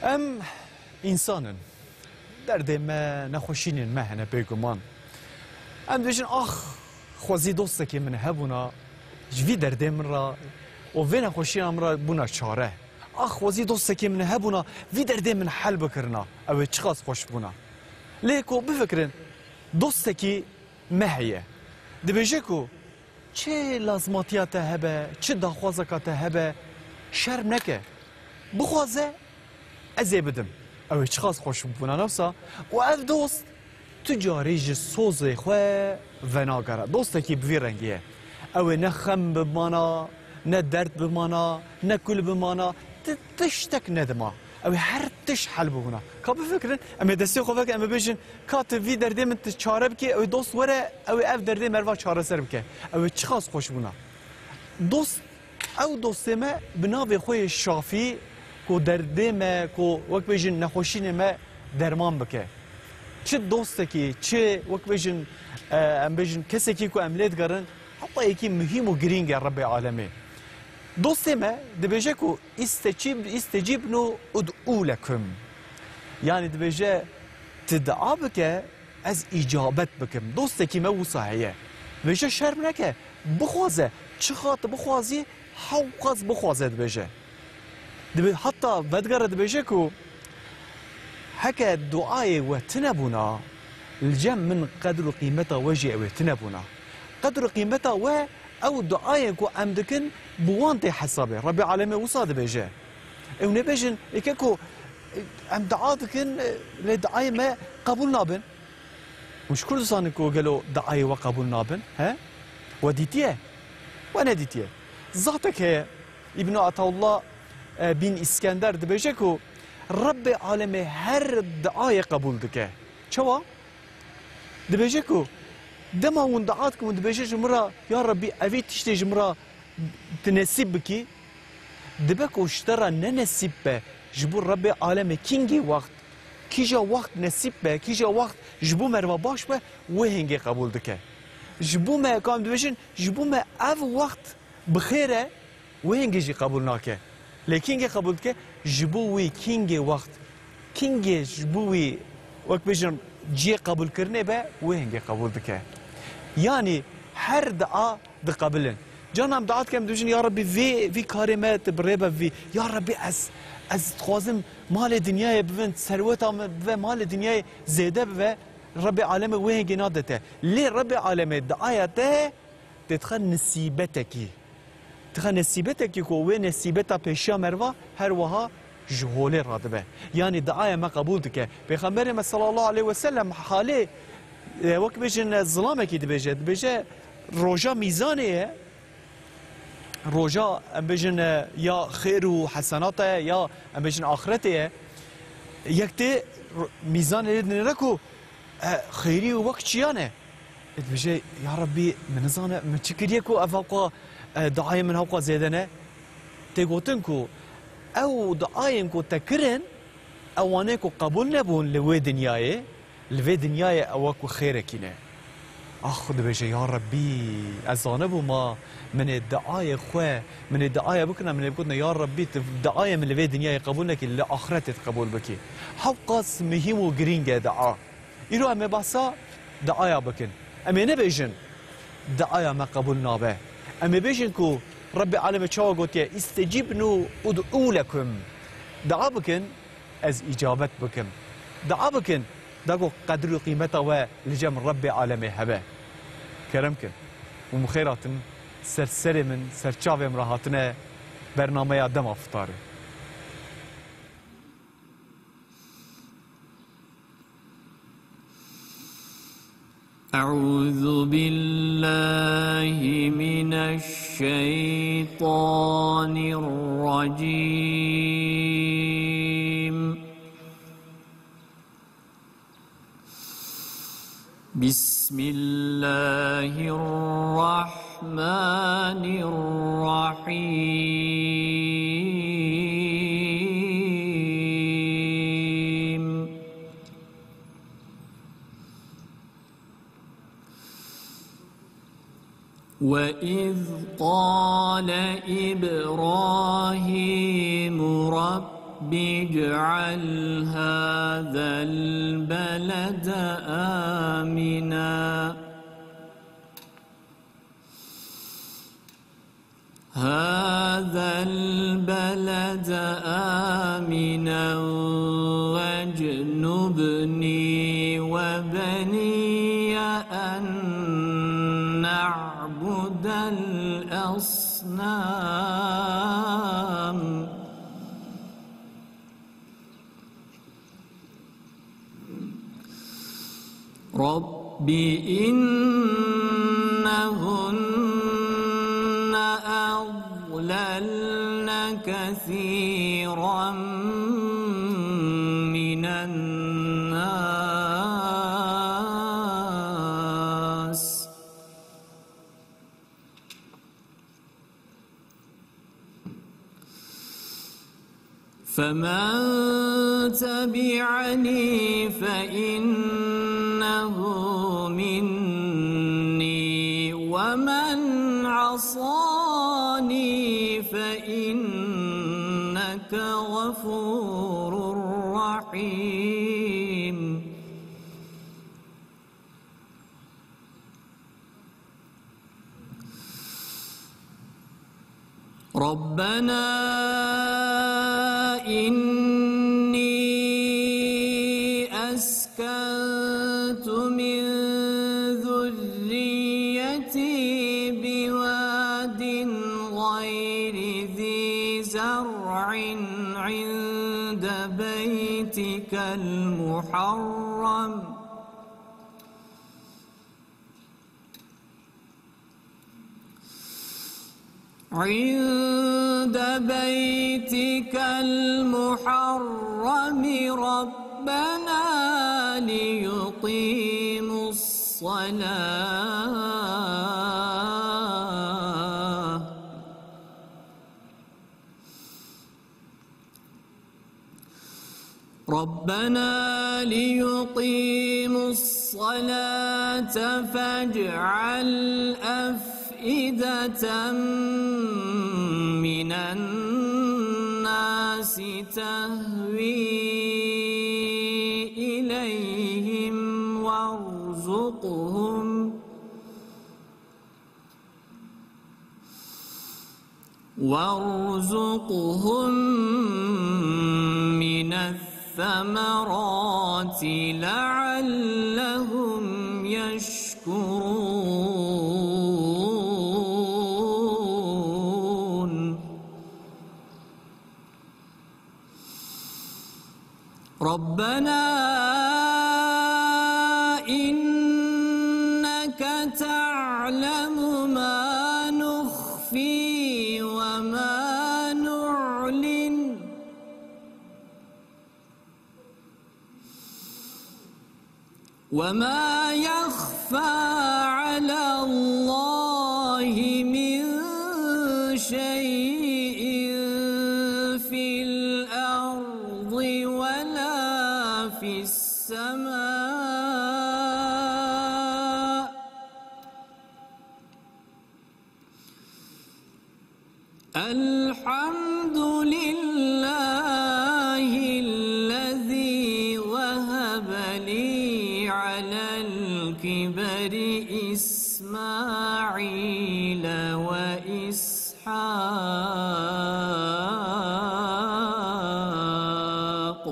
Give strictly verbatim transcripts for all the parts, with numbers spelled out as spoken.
Em însan in. Derdê me, nexweşînên me hene bêguman. Em dibêjin, ax, xwezî dostekî min hebûna, ji vî derdê min re û vê nexweşîna min re bûna çare. Ax, xwezî dostekî min hebûna, vî derdê min hel bikirina. Ew ê çiqas xweş bûna. Lê ku bifikirin, dostekî me heye. Dibêje ku çi lazimatiya te hebe, çi daxwazeka te hebe, şerm neke. Bixwaze, ez ê bidim. Ew ê çiqas xweş bûna, ne wisa? Û ev dost tu carî ji sozê xwe venagere. Dostekî bi vî rengî ye. Ew ê ne xem bimana, ne derd bimana, ne kul bimana. Ti tiştek nedima. Ew ê her tişt hel bibûna. Ka bifikirin, em ê destê xwe vekin, em ê bêjin, ka tu vî derdê min tu çare bikî, ew ê dost were, ew ê ev derdê me re va çareser bike. Ew ê çiqas xweş bûna. Dost, ew dostê me bi navê xwe yê Şafî, ku derdê me, ku wek bêjin nexweşînê me derman bike. Çi dostekî, çi wek bêjin, e, em bêjin kesekî ku em lê digerin, heta yekî muhîm û girîng e Rebbê Alemê. Dostê me dibêje ku "Îstecîb-, îstecîbnû ud'û lekûm." Yanî dibêje, "Ti dua bike, ez îcabet bikim." Dostekî me wisa heye. Dibêje, "Şerm neke, bixwaze, çiqa tu bixwazî, hewqas bixwaze," dibêje. Dibe-, heta vedigere dibêje ku, "Heke duayê we tune bûna, li cem min qedr û qîmeta we jî ew ê tune bûna." Qedr û qîmeta we ew duayên ku em dikin bi wan tê hesabê. Rebbê Alemê wisa dibêje. Ew nebêjin, êke ku em dua dikin, lê duayê me qebûl nabin. Hûn ji kur dizanin ku gelo duayê we qebûl nabin? He? We dîtiye? We nedîtiye. Zatek heye. Îbn Ataullah, e, bin Îskender dibêje ku Rebbê Alemê her duayê qebûl dike. Çawa? Dibêje ku dema hûn dua dikin, hûn dibêje ji min re, "Ya Rebbî, evî tiştê ji min re tu nesîb bikî." Dibe ku ji te re ne nesîb be, ji bo Rebbê Alemê kîngê wext, kîja wext nesîb be, kîja wext ji bo meriva baş be, wê hingê qebûl dike. Ji bo me, ka em dibêjin, ji bo me ev wext bi xêr e, wê hingê jî qebûl nake. Lê kîngê qebûl dike? Ji bo wî kîngê wext, kîngê ji bo wî, wek bêjin, cihê qebûlkirinê be, wê hingê qebûl dike. Yanî her dua diqebilin. Carna em dua dikin, em dibêjin, "Ya Rebbî, vê, vê karê me tu bi rê be vî. Ya Rebbî, ez, ez dixwazim malê dinyayê bibin, serweta min bibe, malê dinyayê zêde bibe." Rebbê Alemê wê hingê nade te. Lê Rebbê Alemê duaya te tê dixe nisîbetekî. Dixe nesîbetekî ku wê nesîbeta pêşiya meriva her wiha ji holê radibe. Yanî duaya me qebûl dike. Pêxemberê me sallallahu aleyhi ve sellem halê, e, wek bêjin, e, zilamekî dibêje. Dibêje, roja mîzanê ye, roja, em bêjin, e, ya xêr û hesenata ye, ya, em bêjin, axretê ye. Yek tê ro-, mîzanê lê dinêre ku, e, xêrî û wek çiyan e. Ê dibêje, "Ya Rebbî, min nizane, min çi kiriye ku ev hewqa, e, duayê min hewqa zêde ne?" Tê gotin ku ew duayên ku te kirin, ewanê ku qebûl nebûn li wê dinyayê, li vê dinyayê ew ku xêrekî ne. Ax, dibêje, "Ya Rebbî, ez zanibûma min ê duayê xwe, min ê duaya bikirina, min ê bigotine, 'Ya Rebbî, tu duayê min li vê dinyayê qebûl nekî, li axretê tu qebûl bikî.'" Hewqas muhîm û girîng e dua. Îro em ê behsa duaya bikin. Em ê nebêjin, "Duaya me qebûl nabe." Em ê bêjin ku Rebbê Alemê çawa gotiye, "Îstecîbnû ud'û lekum." Dua bikin, ez îcabet bikim. Dua bikin, da ku qedr û qîmeta we li cem Rebbê Alemê hebe. Kerem kin û min xêr hatin, ser serê min, ser çavê min re hatine bernameya Dema Fitarê. أعوذ بالله من الشيطان الرجيم. بسم الله الرحمن الرحيم. وإذ قال إبراهيم رب اجعل هذا البلد آمنا هذا البلد آمنا واجنبني وبني أن نعبد الأصنام. رب إنهن أضللن كثيرا من الناس. فمن تبعني فإنه مني ومن عصاني فإنك غفور رحيم. ربنا إني أسكنت من ذريتي بواد غير ذي زرع عند بيتك المحرم عند بيتك المحرم ربنا ليقيموا الصلاة ربنا ليقيموا الصلاة فاجعل أفئدة من الناس تهوي إليهم وارزقهم وارزقهم من الثمرات لعلهم يشكرون. ربنا إنك تعلم ما نخفي وما نعلن وما يخفى على الله من شيء في الأرض ولا في السماء. الحمد لله الذي وهب لي على الكبر إسماعيل وإسحاق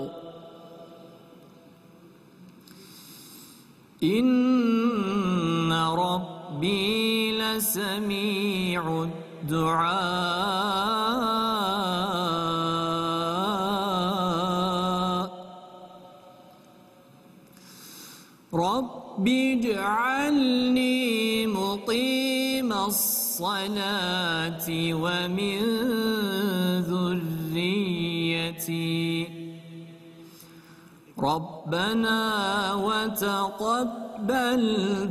إن ربي لسميع الدعاء. رب اجعلني مقيم الصلاة ومن ذريتي ربنا وتقبل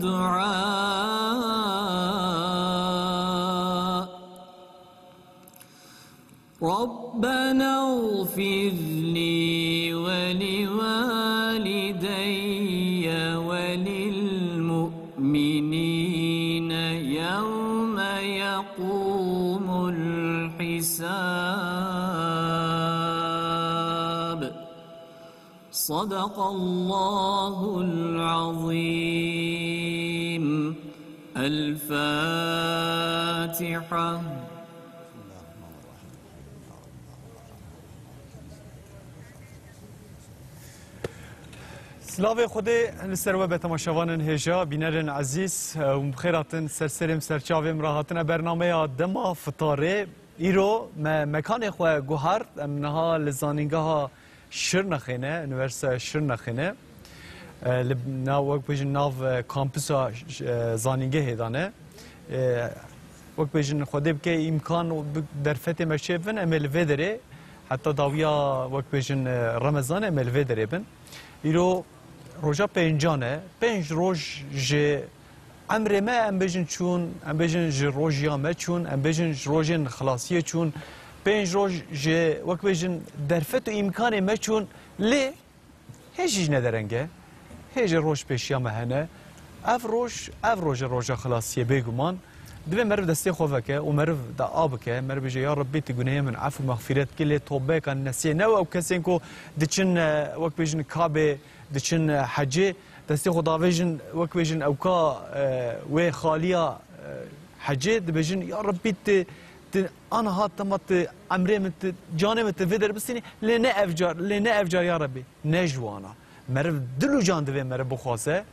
دعاء. ربنا اغفر لي ولوالدي وللمؤمنين يوم يقوم الحساب. صدق الله العظيم. الفاتحة. Silavê Xwedê li ser we be temaşevanên hêja, bînerên ezîz, û bi xêr hatin ser serê min, ser çavê min re hatine bernameya Dema Fitarê. Îro me mekanê xwe guhart, em niha li zanîngeha Şirnexê ne, Unîversîteya Şirnexê ne. E, li nav, wek bêjin, nav, e, kampûsa, e, zanîngehê de ne. E, wek bêjin, Xwedê bike îmkan û bi-, derfetê me çêbin, em ê li vê derê, heta dawiya, wek bêjin, e, Remezanê em ê li vê derê bin. Îro roja pêncan e, pênc roj ji emrê me, em bêjin, çûn, em bêjin, ji rojiya me çûn, em bêjin, ji rojên xilasiyê çûn, pênc roj ji, wek bêjin, derfet û îmkanê me çûn, lê hê jî ji ne dereng e, hê jî roj pêşiya me hene. Ev roj, ev roj e roja xilasiyê, bêguman. Divê meriv destê xwe veke û meriv dua bike, meriv bêje, Ya Rebbî, tu gunehê min efû mexfîret kî, lê tobeyeka nesiyê ne ew kesên ku diçin, e, wek bêjin, Kabê, diçin, e, hecê, destê xwe davêjin, wek bêjin, ewka, e, wê xaliya, e, hecê, dibêjin, Ya Rebbî, tu, tu aniha dema tu emrê min, tu canê min tu vê der bistînî, lê ne ev car, lê ne ev car, ya Rebbî, ne ji wana. Meriv dil û can divê meriv bixwaze,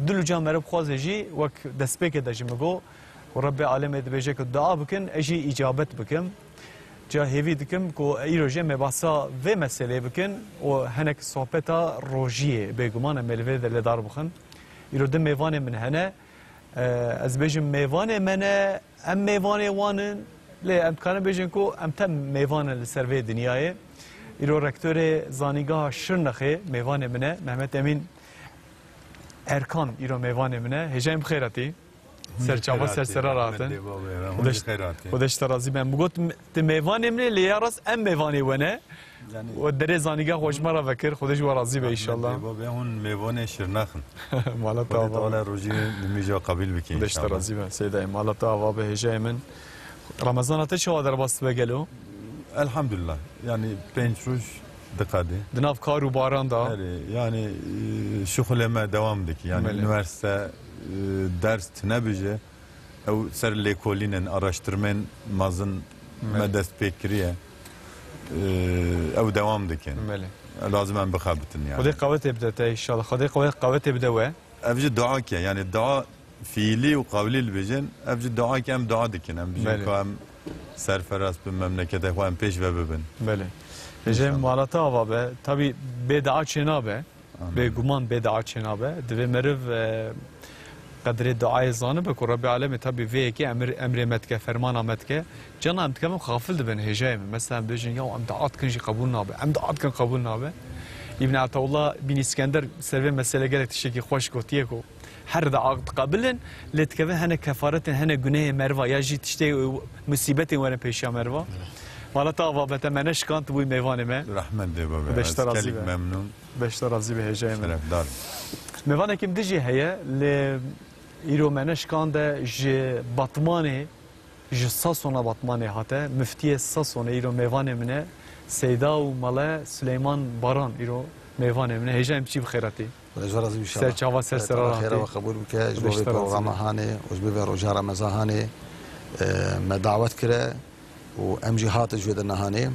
dil û can meriv bixwaze jî, wek destpêkê de jî min got, û Rebbê Alemê dibêje ku dua bikin, ez jî îcabet bikim. Ca hêvî dikim ku îro jî em ê behsa vê meseleyê bikin û hinek sohbeta rojiyê, bêguman em ê li vê de lêdar bixin. Îro du mêvanê min hene. E, ez bêjim mêvanê me ne, em mêvanê wan in, lê em dikarin bêjin ku em tem mêvan in li ser vê dinyayê. Îro rektorê Zanîngeha Şirnexê mêvanê min e, Mehmet Emîn Erkan îro mêvanê min e. Hêjayê min bi xêr hatî. Ser çava, ser sera re hatin. Hûn jî xêr hatî, Rehman jî xêr hatî. Xwedê ji te razî be. Min got, tu mêvanê min ê, lê ya rast em mêvanê we ne. Yanî, we derê zanîngeha xwe ji me re vekir. Xwedê ji we razî be, rehmet, înşallah. Bê babê, hûn mêvanê Şirnex in. Mala te ava be. Xwedê Teala rojî nimîja qebîl bike, înşallah. Xwedê ji te razî be. Seyda, mala te ava be, hêjayê min. Remezana te çawa derbas dibe gelo? Elhamdulillah. Yanî pênc roj diqedê. Di nav kar û baran de. Erê, yanî, e, şixulê me dewam dike. Yanî, belê, unîversîte, e, ders tine bije. Ew ser lêkolînên, araştirmên mezin me, belê, dest pê kiriye. Ee, ew dewam dikin. Belê. Lazim em bixebitin yani. Xwedê qewetê bide te, înşallah. Xwedê qewe-, qewetê bide we. Ev jî dua ke, yani dua fiilî û qewlî li bijin, ev jî dua ke em dua dikin. Em bijin, belê, ku em serferaz bin, memleketê xwe em pêş ve bibin. Belê. Hêjayê, înşallah, mala te ava be. Tabî bê dua çênabe. Amin. Bêguman bê dua çênabe. Divê meriv, e, qedrê duayê zanibe ku Rebbê Alemê tabî vê yekê emir, emrê me dike, fermana me dike. Cana em dikevin xafil dibin hêjayê min. Mesela em bêjin, ya em dua dikin jî qebûl nabe. Em dua dikin qebûl nabe. Îbn Ataullah bin Îskender ser vê meselê gelek tiştekî xweş gotiye ku her dua diqebilin, lê dikevin hene kefaretên, hene gunehê meriva ya jî tiştê, e, musîbetên werin pêşiya meriva. Evet. Mala te ava be, te me neşikand, tu bûyî mêvanê me. Rehmet dê babe. Xwedê ji te razî be. Ez gelek memnûn. Beşte razî be hêjayê min. Şerefdar. Mêvanekî min dijî heye, lê îro me neşikande ji Batmanê, ji Sasona Batmanê hate. Miftiyê Sasonê îro mêvanê min e. Seyda û Mele Sileyman Baran îro mêvanê min e. Hêjayê min, çî bi xêr hatî. Xwedê ji we razî be înşallah. Ser çava, ser sera re hatî. Xêra we qebûl bike, ji bo vê programa hanê û ji bo vê roja Remezan hanê, e, me dawet kire. û em jî hatin ji wê dernehanê.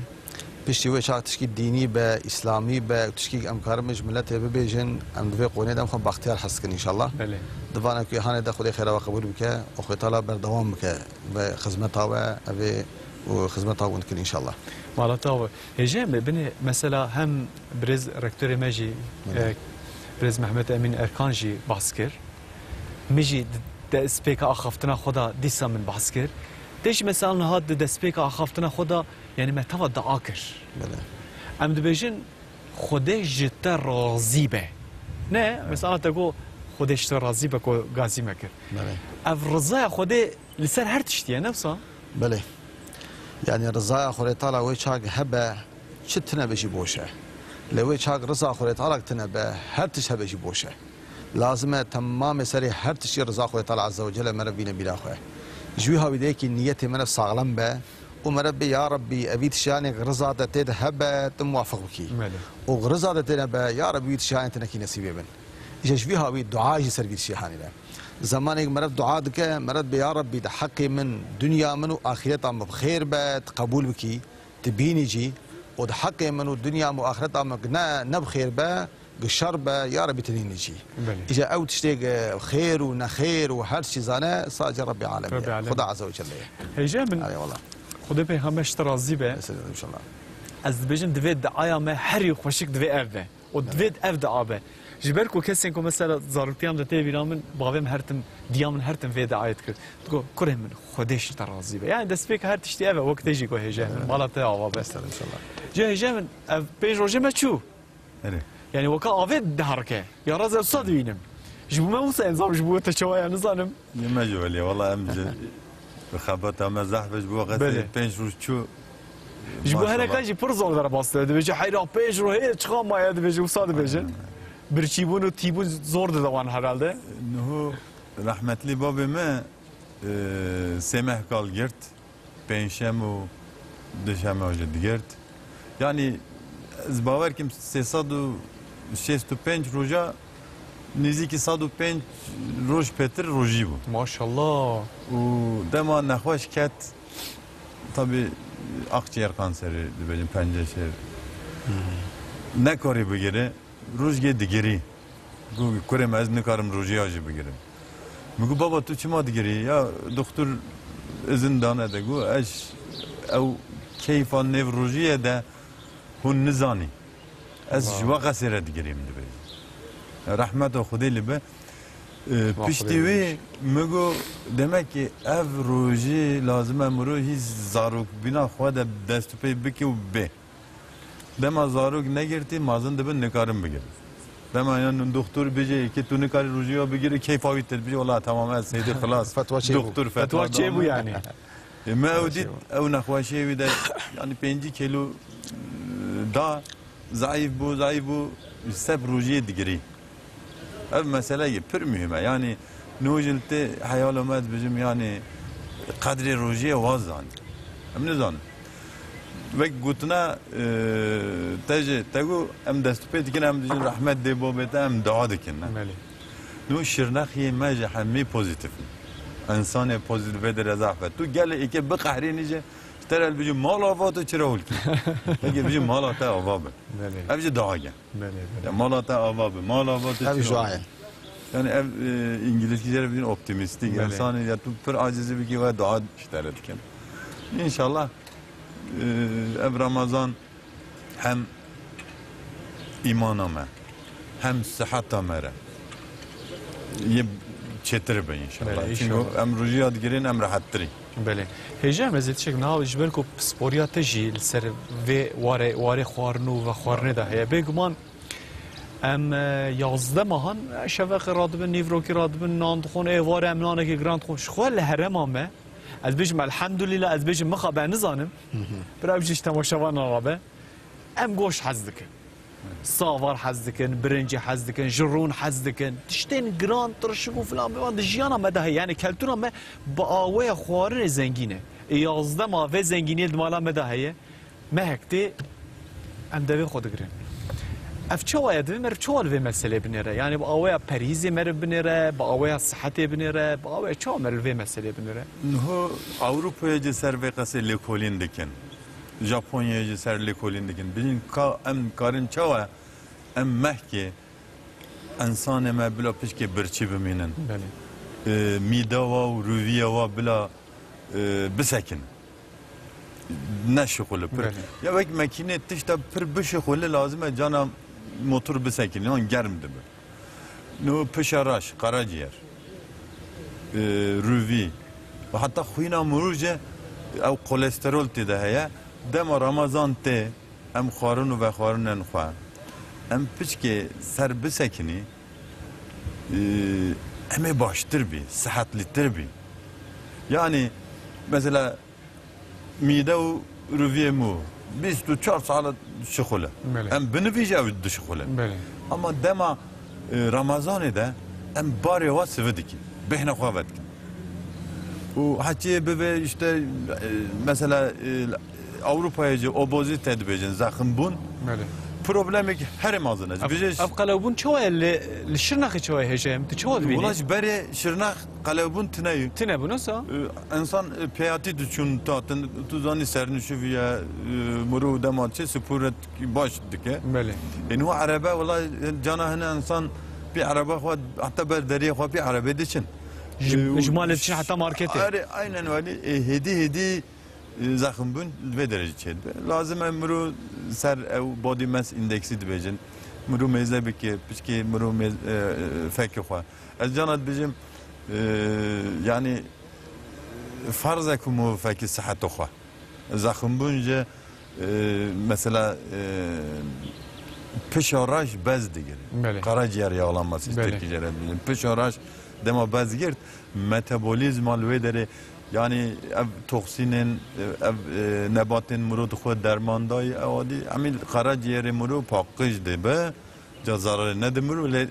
Piştî wê çax tişkî dînî be, îslamî be, tişkî em karin ji miletê bibêjin, em di vê qonê de em xwe baxtiyar hes dikin înşallah. Belê. Di vana ku hanê de Xwedê xêra we qebûl bike û Xwedê Teala berdewam bike ve xizmeta we, evê û xizmeta hûn dikin înşallah. Mala te ava. Hêjayê min, binê mesela hem birêz rektorê me jî, belê, e, birêz Mehmet Emîn Erkan jî bahs kir. Min jî di destpêka axaftina xwe de dîsa min behs kir. Tê jî mesela niha di destpêka axaftina xwe de, yanî me teva dua kir. Belê. Em dibêjin, Xwedê ji te razî be. Ne, evet, mesela te got, Xwedê ji te razî be ku gazî me kir. Belê. Ev rizaya Xwedê li ser her tiştî ye, ne wisa? Belê. Yanî rizaya Xwedê Teala wê çax hebe, çi tine be jî boş e. Lê wê çax riza Xwedê Teala tine be, her tişt hebe jî boş e. Lazim e temamê serê her tiştî riza Xwedê Teala Azze ve Celle meriv bîne bîra xwe. Ji wî hawî de yekî niyetê meriv saxlem be û meriv bê, ya Rebbî, evî tişiyanê riza te tê de hebe, tu muwafiq bikî. Belê. Û riza te tê de be, ya Rebbî, wî tişiyanê tu nekî nesîbê bin. Îşte ji vî hawî dua jî ser vî tişiya hanî de. Zemanê meriv dua dike, meriv bê, ya Rebbî, di heqê min, dinya min û axireta min bi xêr be, tu qebûl bikî, tu bînî jî, û di heqê min û dinya min û axireta min ne, ne bi xêr be, Gi şer be, ya Rebî tenî nicî. Belê. Îja ew tiştê, e, xêr û nexêr û her çî zane, sadece Rebbê Alemî ye. Rebbê Alemî. Xuda Azze ve Celle ye. Hêje min, Erê wala. Xwedê Peyxamber ji te razî be. Mesela, inşallah. Ez dibêjim, divê diaya me herî xweşik divê ev be. Û divê Evet. ev dia be. Ji ber ku kesên ku mesela zaroktiya min de tê bîra min, bavê min her tim, diya min her tim vê diayê dikir. Digo, kurê min, Xwedê ji te razî be. Yani destpêk her tiştî ev e, wek tê jî ku hêje min, Evet. mala te ava be. Mesela, inşallah. Ji hêje min, ev pênc rojê me çû. Erê. Yani weka avê diherike. Ya raz ev sa dibînim. Ji bo me wisa enzam ji bo te çawa ya nizanim. Yê me jî welê, wala em ji bi xebata me zehf e, ji bo qesê Belê. pênc roj çû. Ji bo Maşallah. hereka jî pir zor derbas dibêje. Heyra pênc roj hê çiqa maye dibêje, wisa dibêje. Aynen. Birçîbûn û tîbûn zor dide wan herhalde. Niho rehmetlî babê me, e, sê meh kal girt. Pêncşem û duşeme jî digirt. Yanî ez bawer kim sê sed û şêst û pênc roja, nêzîkî sed û pênc roj pêtir rojî bû. Maşallah. Û dema nexweş ket, tabî akciğer kanseri dibêjin, penceşêr. Nekarî bigire. Rojgê digirî. Got, "Kurê me, ez nikarim rojiya jî bigirim." Min got, "Baba, tu çima digirî?" Ya, doktor izin dane de got, "Ez ew keyfa nêv rojiyê de hûn nizanî. Ez ji Wow. we qesê re digirîm," dibêje. Rehmeta Xwedê li be. E, Wa piştî Xwedê wî min got, "Demek ki ev rojî lazim e mirov hî zarokbîna xwe de dest û pê bike û bê." Dema zarok negirtî, mazin dibin nikarin bigirin. Dema yan doktor bêje, "Eke tu nikarî rojiya bigirî, keyfa wî tê." Bêje, "Wala tamam, ez hêdî xilas." Fetwa çêbû. Doktor Fetwa fetwa çêbû dane. yani. E, me ew Fetwa dît, çêbû. ew nexweşiyê wî de, yani pêncî kîlo, e, da, zayîf bû, zayîf bû, seb rojiyê digirî. Ev meseleyê pir muhîm e. Yanî, nû jî li tê heyala me dibêjim, yanî, qedrê rojiyê wazan. Em nizanin. Wek gotina, e, te jî, te got, em dest û pê dikin, em dijin rehmet dê babê te, em dua dikin, ne? Belê. Nû şirnexiyê me jî hemî pozîtîf in. Însanê pozîtîf vê derê zehf e. Tu gelê êkê biqehrînî jî, ji te re dibêjin, "Mala va tu çira hûl kî?" Eke bijin, "Mala te ava be." Belê. Ev jî dua ye. Belê, belê. Ya mala te ava be, mala va te Ev çi jî ava? Dua ye. Yani ev, e, îngilîzkî jê re bidin optimîstîk. Belê. Însanê ya tu pir acizî bikî ve dua ji te re dikin. Înşallah, e, ev Ramazan hem îmana me, hem siheta me re yê çêtir be înşallah. Belê, Çünkü înşallah. em rojiya digirên em rehettirî. Belê. Hêja em ez ê tiştek niha ji ber ku pisporiya te jî li ser vê warê, warê xwarin û vexwarinê de heye. Bêguman em, e, yazdeh mehan, e, şeveqê radibin, nîvrokî radibin, nan dixwin, ê warê em nanekê giran dixwin. Ji xwe li herêma me, ez bêjim elhamdulîla, ez bêjim mixabe nizanim. Hı hı. Bira ew jî ji temaşevanan rabe. Em goşt hez dikin. Savar hez dikin, birincî hez dikin, ji rûn hez dikin. Tiştên giran, tirşik û filan bivan di jiyana me de heye. Yani keltûra me bi aweya xwarinê zengîn e. Ê yazdeh ma vê zengîniyê di mala me de heye. Mehek tê em devê xwe digirin. Ev çawa ye? Divê meriv çawa li vê meselê binêre? Yani bi aweya perhîzê meriv binêre, bi aweya sihetê binêre, bi aweya çawa meriv li vê meselê binêre? Niho Ewropayê jî ser vê qesê lêkolîn dikin. Japonyayê jî ser lêkolîn dikin. Bînin ka em karin çawa em mehkê însanê me bila pişkê birçî bimînin. Belê. E, mîda wa û rûviya wa bila, e, bisekin. Ne şixule pir. Belê. Ya wek mekînê tişta pir bişixule lazim e cana motor bisekin. Yan germ dibe. No pişa raş, karaciğer, e, rûvî ve heta xwîna mirov jî ew kolesterol tê de heye. Dema Ramazan tê, em xwarin û vexwarinên xwe, em piçkê ser bisekinî, e, em ê baştir bî, sihetlîtir bî. Yani, mesela, mîde û rûviyê mû bîst û çar saet dişixule. Belê. Em binivî jî ew dişixule. Belê. Ama dema, e, Ramazanê de em barê wa sivi dikin. Bêhna xwe vedikin. û heçiyê bibe işte, e, mesela, e, Ewropayê jî obozîte dibêjin, zexmbûn. Belê. Problemek herê mezin e. Ev, Bijê ev qelewbûn çawa ye li, li Şirnexê çawa ye hêja ye? Tu çawa dibînî? Wela ji berê Şirnex qelewbûn tine ye. Tine bû, nasıl? E, insan, e, pêyatî diçûn tatin, tu zanî sernişiviye, e, muru dema çi spor baş dike. Belê. Ên û erebe, wela cana hine insan pê erebe xwe, heta ber deriyê xwe pê erebe diçin. Ji, Û ji malê diçin heta marketê. Erê, aynen welî, e, hêdî hêdî, e, zexm bûn li vê derece çêdibe. Lazim e miro ser ew body mass indeksî dibêjin. Miro mêze bike, piçkê miro mêz-, e, e, fekê xwe. Ez cana dibêjim, e, yani, ferz e ku miro fekî siheta xwe. Zexmbûn jî, e, mesela, e, pişa reş bez digire. Belê. Karaciğer yağlanması Belê. Tirkî jê re dibêjin. Pişa reş dema bez girt, metabolîzma li wê derê, yani ev toksînên, e, ev, e, nebatên miro dixwe derman dayî, ew adî, emî karaciğerê miro paqij dibe, ca zararê nedi miro, lê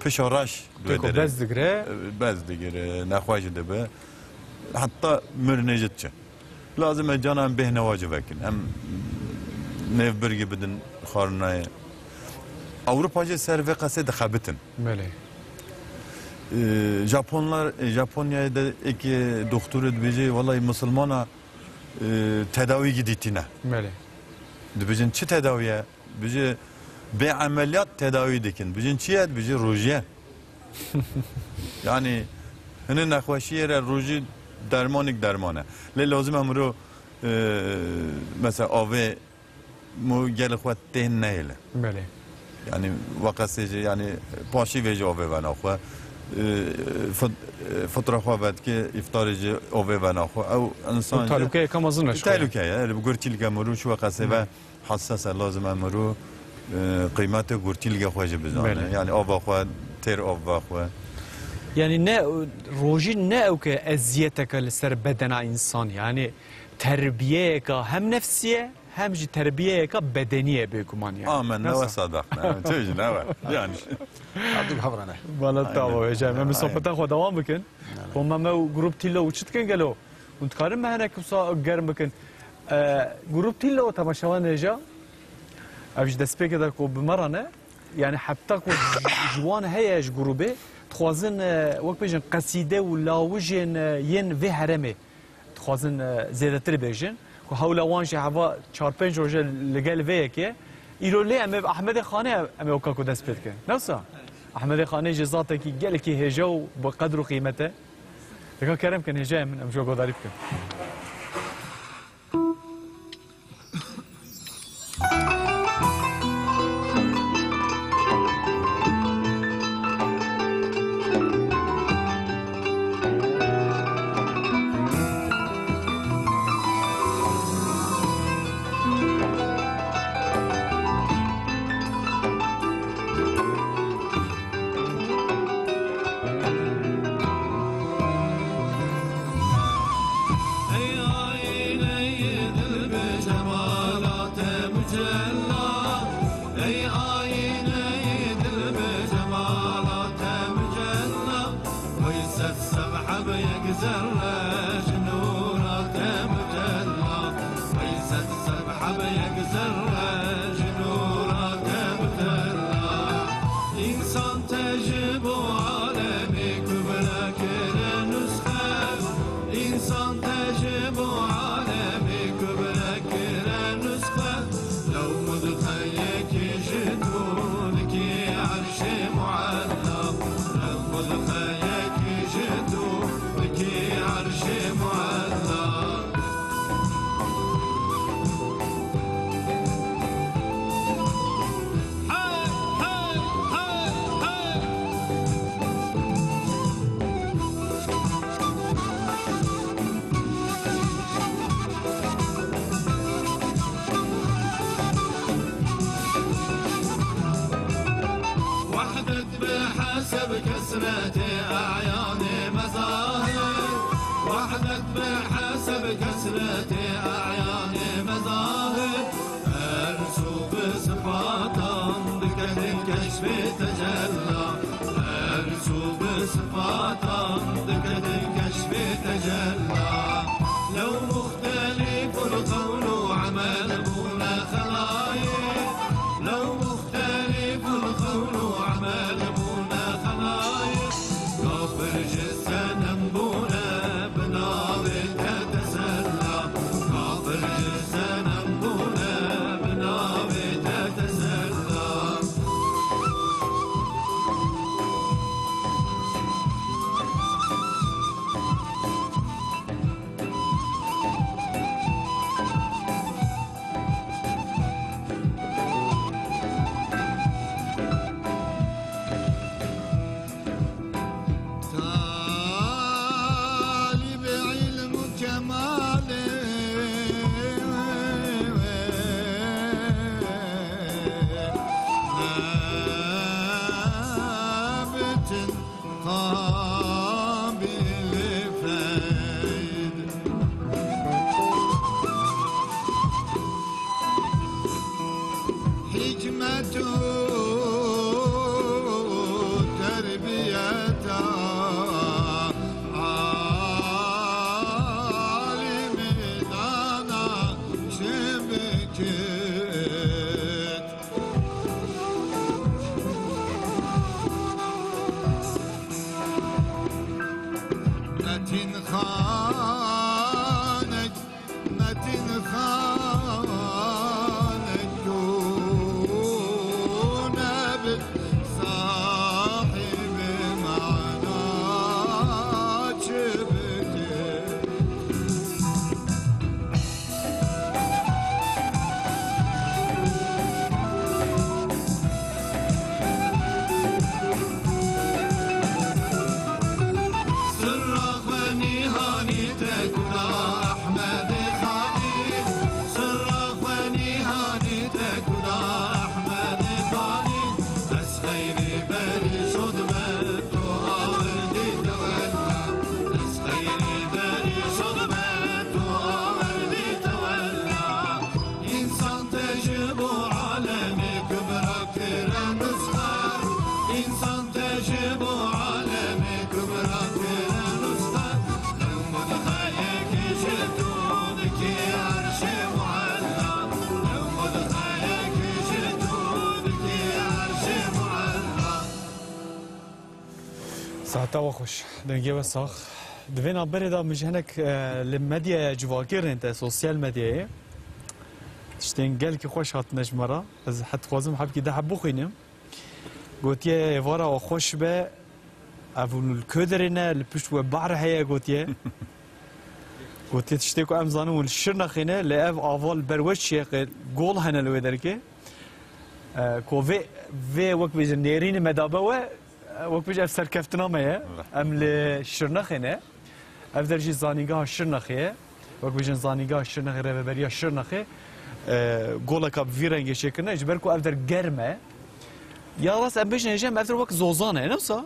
pişa reş li wê Pêko derê, bez digire. e, bez digire, nexweş dibe. Heta mirinê jî diçe. Lazim e cana em bêhnewa jî vekin. Em nêvbirgî bidin xwarinayê. Ewropa jî ser vê qesê dixebitin. Belê. Ee, Japonlar, e, Japonyayê de êkê doktorê dibêje, "Wellahî misilmana, e, tedawî gidîtîne." Belê. Dibêjin, "Çi tedawî ye?" Dibêje, "Bê emeliyat tedawî dikin." Dibêjin, "Çi ye?" Dibêje, "Rojî ye." Yani, hinî nexweşiyê re rojî dermanik derman e. Lê lazim e miro, e, mesela avê mu gelê xwe têh neyêle. Belê. Yani, weqesê jî, yani, paşî vê jî avê vena xwe. E, fit-, e, fitra xwe vedike, îftarê jî avê vena xwe. Ew insan Ew jî tehlûkeyeke mezin e ji xwe. Tehlûke ye. Bi gurtîlke miro çi weqesê ve Belê. Hessas e, lazim e miro, e, qîmetê gurtîlgê xwe jî bizane. Belê. Yani ava xwe, têr ava xwe. Yani ne, rojî ne ew ke eziyeteke li ser bedena însan, yani terbiyeyeka hem nefsî ye, hem jî terbiyeyeka bedenî ye bêguman yani. Amen, ne Nasıl? Wesa daxne, tu jî ne we. Yani. Herdûk hev re ne. Bala Aynen. Tava hêja. Em Aynen. Sohbeta xwe dewam bikin. Aynen. Komma me û grup Tîlo û çi dikin gelo? Hûn dikarin me hinek wisa germ bikin. E, Grup Tîlo temaşevan hêja. Ev ji destpêkê de ku bi me re ne. Yani heta ku ji wan heye ji grûbê, dixwazin, e, wek bêjin qesîde û lawijên, e, yên vê herêmê dixwazin, e, zêdetir bêjin. Ku hewla wan jî heva çar pênc roje li gel vê yekê. Îro lê em ê bi Ehmedê Xanê em ê weka ku dest pê dikin. Ne wisa? Ehmedê Xanê jî zatekî gelekî hêja û bi qedr û qîmet e. Dika kerem kin, hêjayê min, em ji we guhdarî bikin. Ey ayneyi dil bi cemala te mucella. Ey ayneyi dil bi cemala te mucella. Wey sed sebheb yek zerre ji nûra te mucella. Wey sed sebheb yek zerre ji nûra te mucella. Însan te ji bo alemê kubra kire nusxe. Însan te ji bo alemê kubra kire nusxe. Lew mudxeyekî ji dû dikî erşê muella. Lew mudxeyekî ji dû dikî erşê muella. Wehdet bi heseb kesretê eyanê mezahir. Wehdet bi heseb kesretê eyanê mezahir. Her su bi sifatan diketin keşfê tecella. Her su bi sifatan diketin keşfê tecella. Bilfeyd. Hikmet û terbiyeta alîmî dana çi bikit. Metîn xanek, Metîn xanek ku nebit sahîbî mana çi bikir. Sirra xwe nîhanî te ku da Ehmedê Xanî. Sirra xwe nîhanî te ku da Ehmedê Xanî. Ez xeyrê berî şod me tu awerdî te wella. Ez xeyrê berî şod me tu awerdî te wella. Însan te ji bo alemê kubra kire nusxa. Însan te ji bo alemê kubra kire nusxa. Ew mudxeyekî ji tu dikî erşê muella. Ew mudxeyekî ji tu dikî erşê muella. Saeta we xweş, dengê we sax. Di vê navberê de min ji hinek, e, li medyaya civakê rênte, sosyal medyayê, tiştên gelkî xweş hatine ji me re. Ez het dixwazim hebkî de heb bixwînim. Gotiye, êvara we xweş be, ev hûn li ku derê ne, li pişt we bahr heye, gotiye. Gotiye, tiştê ku em zanin hûn li Şirnexê ne, lê ev ava li ber we çi ye, qê gol hene li wê derkê. E, ku vê, vê wek bêje nêrînê me dabe we, e, wek bêje ev serkeftina me ye. Em li Şirnexê ne. Ev der jî zanîngeha Şirnexê ye. Wek bêjin zanîngeha Şirnexê, rêveberiya Şirnexê, e, goleka bi vî rengê çêkirine, ji ber ku ev der germ e. Ya rast em bêjin hêjî em ev der wek zozan e, ne wisa?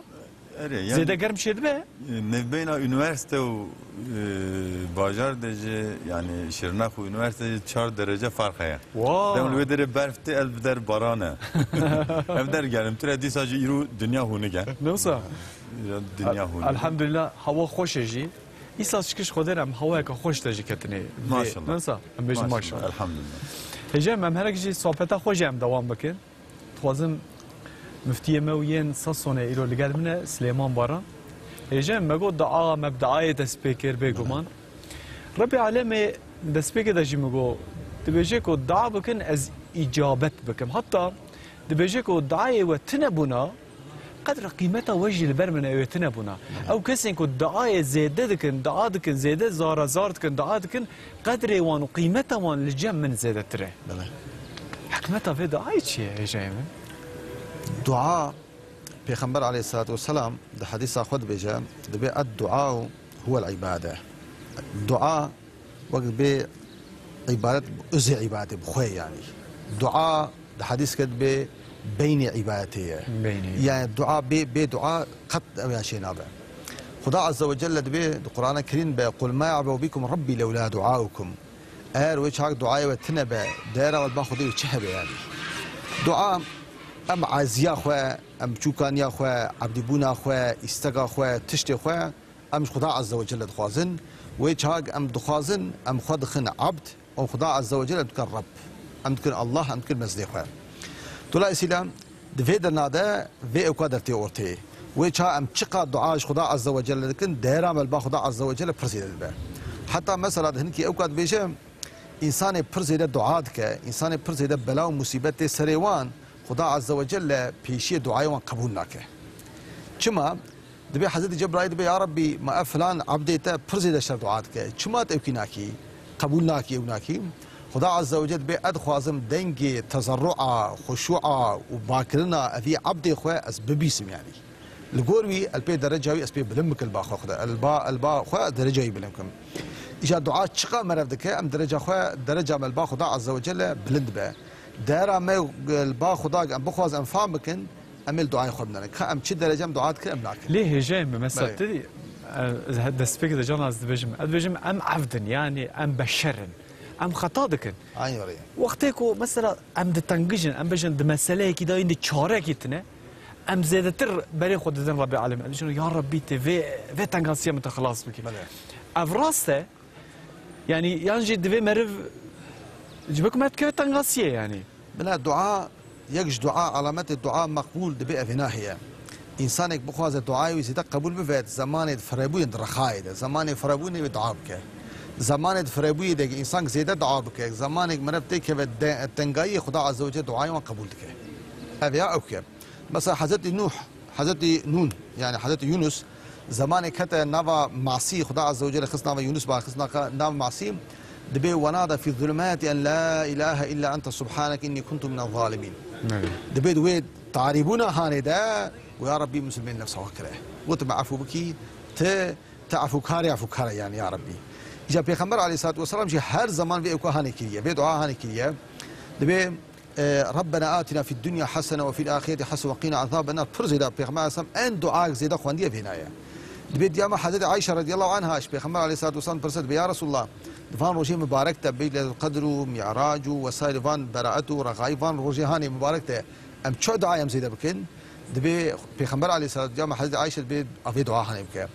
Erê, yanî, zêde germ çêdibe? E, nêvbeyna unîversîte û, e, bajar de jî, yanî Şirnex û unîversîte jî çar derece ferq heye. Wow. Dem li wê derê berf tê, el bi der baran e. Ev der germtir e, dîsa jî îro dinya hûnik e. Ne wisa? Ya dinya hûn. Elhamdulillah, hewa xweş e jî. Îsal şikir ji Xwedê re em hewayeke xweş de jî ketinê. Maşallah. Nisa, em bêjin maşallah. Maşallah, elhamdulillah. Hêjî em, em herek jî sohbeta xwe jî em dewam bikin. Dixwazim miftiyê me û yên Sasonê îro li gel min e, Silêman Baran. Hêjî em, me got dua, me bi duayê dest pê kir, bêguman. Belê. Rebbê Alemê destpêkê de jî min got, dibêje ku dua bikin, ez îcabet bikim. Heta dibêje ku duayê we tune bûna, qedra qîmeta we jî li ber min e, wê tune bûna. Ew kesên ku duayê zêde dikin, dua dikin, zêde zara zar dikin, dua dikin, qedrê wan û qîmeta wan li cem min zêdetir e. Belê. Hikmeta vê duayê çi ye, hêjayê min? Dua, Pêxember aleyhissalatu vesselam di hedîsa xwe dibêje, dibê, "Ed-duau huwel ibade." Dua wek bê îbadet, bi uzê îbadetê bi xwe, yanî dua di hedîs ke dibê beynê îbadetê ye. Beynê. Yani dua bê, bê dua qet ew ya çê nabe. Xuda Azze ve Celle dibê di Qur'ana Kerîm be, "Qul ma ya'beu bikum Rabbi lewla duaukum." Eger wê çak duayê we tine be, dera we ba Xwedê wê çi hebe yanî? Dua em aziya xwe, em çûkaniya xwe, ebdîbûna xwe, îstega xwe, tiştê xwe, Em ji Xuda Azze ve Celle dixwazin. Wê çaxek em dixwazin, em xwe dixin ebd, û Xuda Azze ve Celle em dikin Reb. Em dikin Allah, em dikin mezdê xwe. Dolayısıyla di vê derna de vê ewka dertê ortê. Wê çax em çiqas dua ji Xuda Azze ve Celle dikin, dera me li ba Xuda Azze ve Celle pir zêde dibe. Heta mesela di hinkî ewka dibêje, însanê pir zêde dua dike, însanê pir zêde bela û musîbet tê serê wan, Xuda Azze ve Celle pêşiyê duayê wan qebûl nake. Çima? Dibê Hezretî Cebraîl dibê, "Ya Rebbî, ma ev filan ebdê te pir zêde şer dua dike. Çima tu ewkî nakî? Qebûl nakî, ew nakî?" Xuda Azze ve Celle dibê, "Ez dixwazim dengê tezerrua, xuşûa û bakirina evî ebdê xwe ez bibîsim yanî. Li gor wî, el pê dereca wî ez pê bilind bikim li ba xwe, Xuda, el ba, el ba xwe dereca wî bilind bikim." Îca dua çiqa merev dike, em dereca xwe, dereca me li ba Xuda Azze ve Celle bilind dibe. Dera me li ba Xuda em bixwazin em fam bikin, em ê li duayê xwe binerin. Ka em çi derece em dua dikin, em nakin. Lê hêjayê me, mesela Belê. Te dî, e, destpêkê de can ez dibêjim. Ez dibêjim, em evd in, yanî em beşer in. Em xeta dikin. Aynî were ye. Wextê ku mesela em di tengij in, em bêjin di meseleyekî de yên di çarekî tine, em zêdetir berê xwe didin Rebbê Alemîn. Em dibêjin, ya Rebbî, tê vê, vê tengasiya min te xilas bikî. Belê. Ev rast e. Yanî, yan jî divê meriv ji ber ku meriv dikeve tengasiyê, yanî. Bila dua, yek ji dua, alametê dua meqbûl dibe evêna heye. Însanek bixwaze duayê wî zêde qebûl bibe, zemanê di firebûyê, di rexayê de, zemanê firebûyê wê dua bike. Zemanê di firebûyê de însan zêde dua bike, zemanek meriv têkeve de, tengayiyê, Xuda Azze ve Celle duayê wan qebûl dike. Ev ya ew ke. Mesela Hezretî Nuh, Hezretî Nûn, yani Hezretî Yunus, zemanê kete nava masî, Xuda Azze ve Celle xist nava Yunus, ba xist naka-, nav masî, dibê wenada fî zulumati en la ilahe illa ente subhaneke inni kuntu minez zalimin. Evet. Dibê di wê tarîbûna hanê de, û ya Rabbî, Musulmên nefsa xwe kire. Got, me efû bikî, ti, ti efûkarê efûkar e, yani ya Rabbî. Îca Pêxember aleyhissalatu vesselam jî her zaman vê ewka hanê kiriye, vê dua hanê kiriye. Dibê, E, Rabbena atina fid dunya hasene ve fil ahireti hasene ve qina azaben nar. Pir zêde Pêxember aleyhisselam en duayek zêde xwendiye vêna ye. Dibê diya me Hezretî Ayşe radiyallahu anha ji Pêxember aleyhissalatu vesselam pirse, dibê, ya Resulullah, di van rojê mibarek de, bê Leyletul Qedr û Mi'rac û wesaîr van beraet û rexayî van rojê hanê mibarek de, em çi duayê em zêde bikin? Dibê Pêxember aleyhissalatu, diya me Hezretî Ayşe dibê avê dua hanê bike.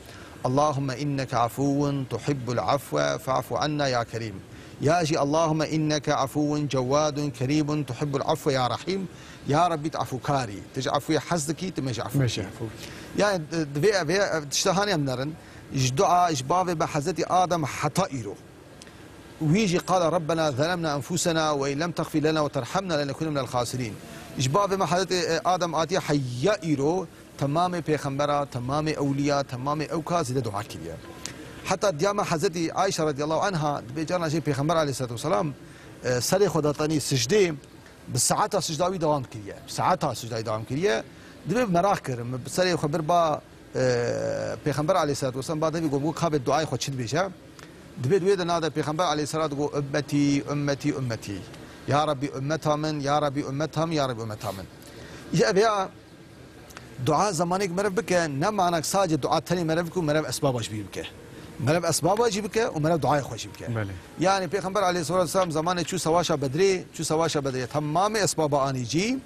Allahümme inneke afuwun tuhibbul afwe fa'fu anna ya kerim. Ya jî Allahümme inneke afuwun cewwadun kerimun tuhibbul afwe ya rahim. Ya Rabbî, tu efûkarî. Tu ji efûyê hez dikî, tu me ji efû Meşe bikî. Efû. Yani, di, divê ev, ev tişta hanê em nerin. Ji dua, ji bavê me Hezretî Adem heta îro. Wî jî qala Rabbena zelemna enfusena ve in lem texfir lena ve terhamna lenekune minel xasirîn. Ji bavê me Hezretî, e, Adem atiye heya îro, temamê pêxembera, temamê ewliya, temamê ewka zêde dua kiriye. Heta diya me Hezretî Ayşe radiyallahu anha dibê carna jê Pêxember aleyhissalatu vesselam, e, serê xwe datanî sicdê, bi saeta sicda wî dewam kiriye. Bi saeta sicda wî dewam kiriye. Dibê meraq kirim, bi serê xwe bir ba, e, Pêxember aleyhissalatu vesselam ba devî got, got, ka bê duayê xwe çi dibêje? Dibê di wê de nade Pêxember aleyhisselam digot, "Ümmetî, ümmetî, ümmetî." Ya Rabbî, ümmeta min, ya Rabbî, ümmeta min, ya Rabbî, ümmeta min. Îca ev ya Dua zemanek meriv bike, ne manak sadece dua tenê meriv bike û meriv esbaba jî bike. Meriv esbaba jî bike û meriv duayê xwe jî bike. Belê. Yani Pêxember aleyhissalatu vesselam zemanê çû sewaşa Bedrê, çû sewaşa Bedrê, temamê esbaba anî cî,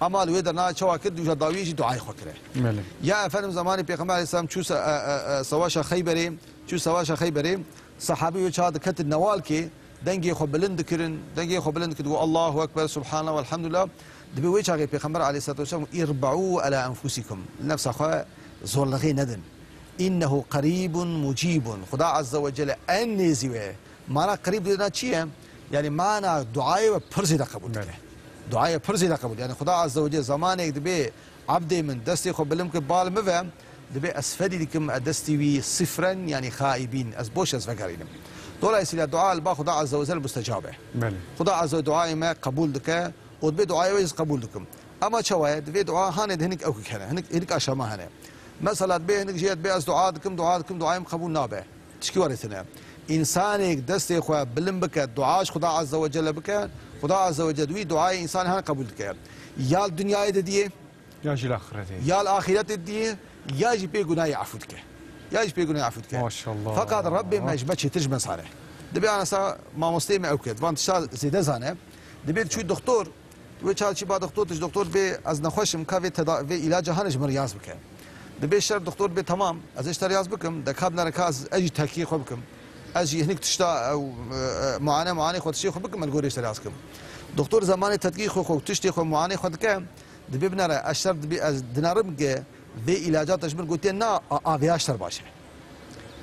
ama li wê derna çawa kir, dûja dawiyê jî duayê xwe kire. Belê. Ya efendim zemanê Pêxember aleyhisselam çû se-, e, e, e, sewaşa Xeyberê, çû sewaşa Xeyberê, Sahabî wê çaxa diketin newalkê, dengê xwe bilind dikirin, dengê xwe bilind dikirin, digot, "Allahu Ekber, Subhanallah, Velhamdülillah." Dibê wê çaxê Pêxember aleyhissalatu vesselam, "Îrba'û ala enfusikum." Li nefsa xwe zorlixê nedin. "İnnehu qarîbun mucîbun." Xuda Azze ve Celle en nêzî wê. Mana qirîb dibêjin çi ye? Yani mana duayê we pir zêde qebûl dike. Evet. Duayê pir zêde qebûl. Yani Xuda Azze ve Celle zemanek dibê Ebdê min, destê xwe bilind bike, bal min ve, dibê ez fedî dikim, e, destê wî sifren, yani xaibîn, ez boş ez vegerînim. Dolayısıyla dua li ba Xuda Azze ve Celle mustecab e. Belê. Xuda Azze ve duayê me qebûl dike û dibê duayê we ez qebûl dikim. Ama çawa ye? Divê dua hanê de hinik ewkik hene, hinik, hinik aşama hene. Mesela dibê hinik jê dibê ez dua dikim, dua dikim, duayê min qebûl nabe. Tişkî were tine. Însanêk destê xwe bilind bike, dua ji Xuda Azze ve Celle bike, Xuda Azze ve Celle wî duayê însanê hene qebûl dike. Ya li dinyayê de diyê, Ya jî li axiretê. Ya li axiretê diyê, ya jî pê gunahê efû dike. Ya jî pê gunahê efû dike. Maşallah. Feqat Rebbê me ji me çêtir ji me zane. Dibê anasa mamosteyê me ew ke, van tişta zêde zane. Dibê çû doktor, wê çaxê çî ba doktor, tu ji doktor bê ez nexweş im, ka vê teda-, vê îlaca hane ji min re yaz bike. Dibê şer doktor dibê temam, ez ê ji te re yaz bikim, de ka binere ka ez, ez jî tetkî xwe bikim. Ez jî hinik tişta ew, e, e, muane, muane xwe tiştê xwe bikim, ez li gorê ji te re yaz bikim. Doktor zemanê tetkî xwe, xwe tiştê xwe, muane xwe dike, Dibê binere, ez şer dibê, ez dinerim ke vê îlaca te ji min gotiye na, a, a vêya şer baş e.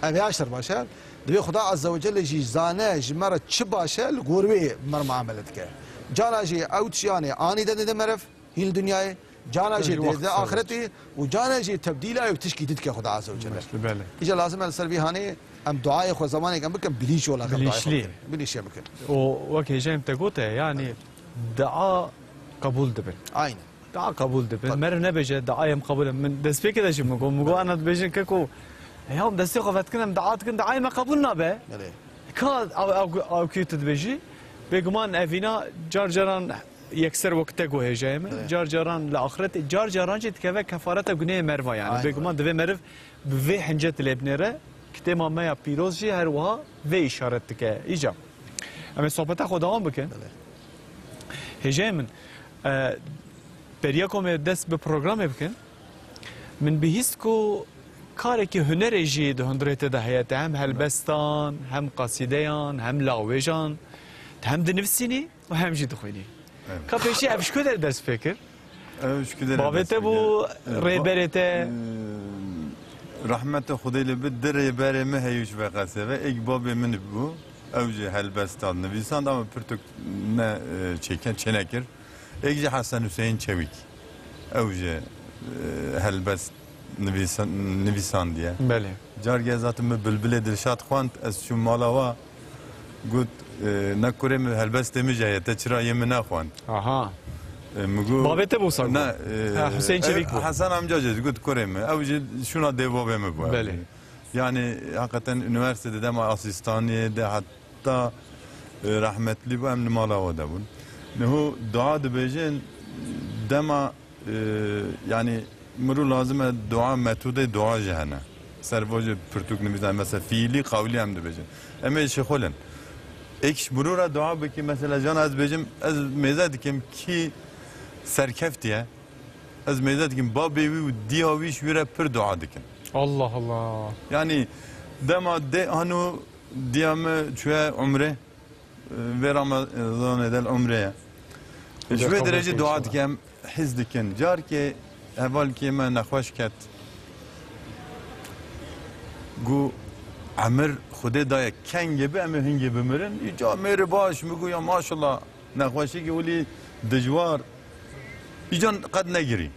Ev vêya şer baş e. Dibê Xuda Azze ve Celle jî zane ji me re çi baş e, li gor wê me re muamele dike. Cara jî ew tişiyanê anî de dide meriv, hîn li dinyayê, cara jî dide axiretê û cara jî tebdîla ew tişkî didike Xuda Azze ve Celle. Belê. Îca lazim e li ser vî hanê em duayê xwe zemanek em bikin, bilîç wela em duayê xwe bikin. Bilîçlî. Bilîçê bikin. Û wek hêjayê te gote, yanî dua qebûl dibin. Aynen. Dua qebûl dibin. Tabii. Meriv nebêje, duayê em qebûl in. Min destpêkê de jî min got, min got, ana dibêjin keko, ya em destê xwe vedikin, em dua dikin, duayê me qebûl nabe. Belê. Ka ew, ew, ew kê tu dibêjî, bêguman evîna car caran yekser wek te guhêjeyê min. Car caran li axirete, car caran jî dikeve kefareta gunehê meriva yani. Aynen. Bêguman divê meriv bi vê hincet lê binêre. Kitêba me ya pîroz jî her wiha vê îşaret dike. Îca. Em ê sohbeta xwe dewam bikin. Belê. Hêjeyê min, e, beriya ku em ê dest bi programê bikin, min bihîst ku karekî hunerê jî di hundirê te de heye. Te hem helbestan, hem qasîdeyan, hem lawêjan, te hem dinivîsînî û hem jî dixwînî. Evet. Ka pêşî ev ji ku derê dest pê kir? Ev ji ku derê dest pê kir? Bavê te bû, e, ba-, rêberê te? E, rehmeta Xwedê lê bi, di rêberê min heye ji V Q S ve, êk bavê min bû. Ew jî helbesta nivîsand ama pirtûk ne, e, çêke-, çênekir. Êk jî Hesen Huseyîn Çewîk. Ew jî, e, helbest nivîsan-, nivîsandiye. Belê. Carke zaten min Bilbilê Dilşad xwend, ez çûm mala wa, got, e, ne kurê min, helbestê min jî heye, te çira yê min nexwend? Aha. E, min got, bavê te bû wisa got? Ne, e, Ha, Huseyîn Çevîk bû. Hesen amca jî got kurê min. Ew jî şûna dêvabê min bû. Belê. Yani, hakikaten üniversitede dema asistaniyê de heta, e, rahmetlî bû, em li mala we de bûn. Niho dua dibêjin, dema, e, yani, mirû lazim e dua, metodê dua jî hene. Ser bo jî pirtûk nivîsan, mesela fiilî, qawlî em dibêjin. Em ê şixulin. Êk ji mirû re dua bikî, mesela, can ez bêjim, ez mêze dikim kî serkeftiye. Ez mêze dikim, babê wî û diya wî ji wî re pir dua dikin. Allah Allah. Yani, dema dê hanu diya me çûye umre, e, vê Ramazanê de li umre ye. Ji wê derê jî dua dikim, hîz dikin. Carkê hevalkê me nexweş ket. Gu emir Xwedê daye kengê bi, em ê hingê bimirin. Îca mêrê baş, mi gu ya maşallah, nexweşîkî wilî dijwar. Îca qet negirî.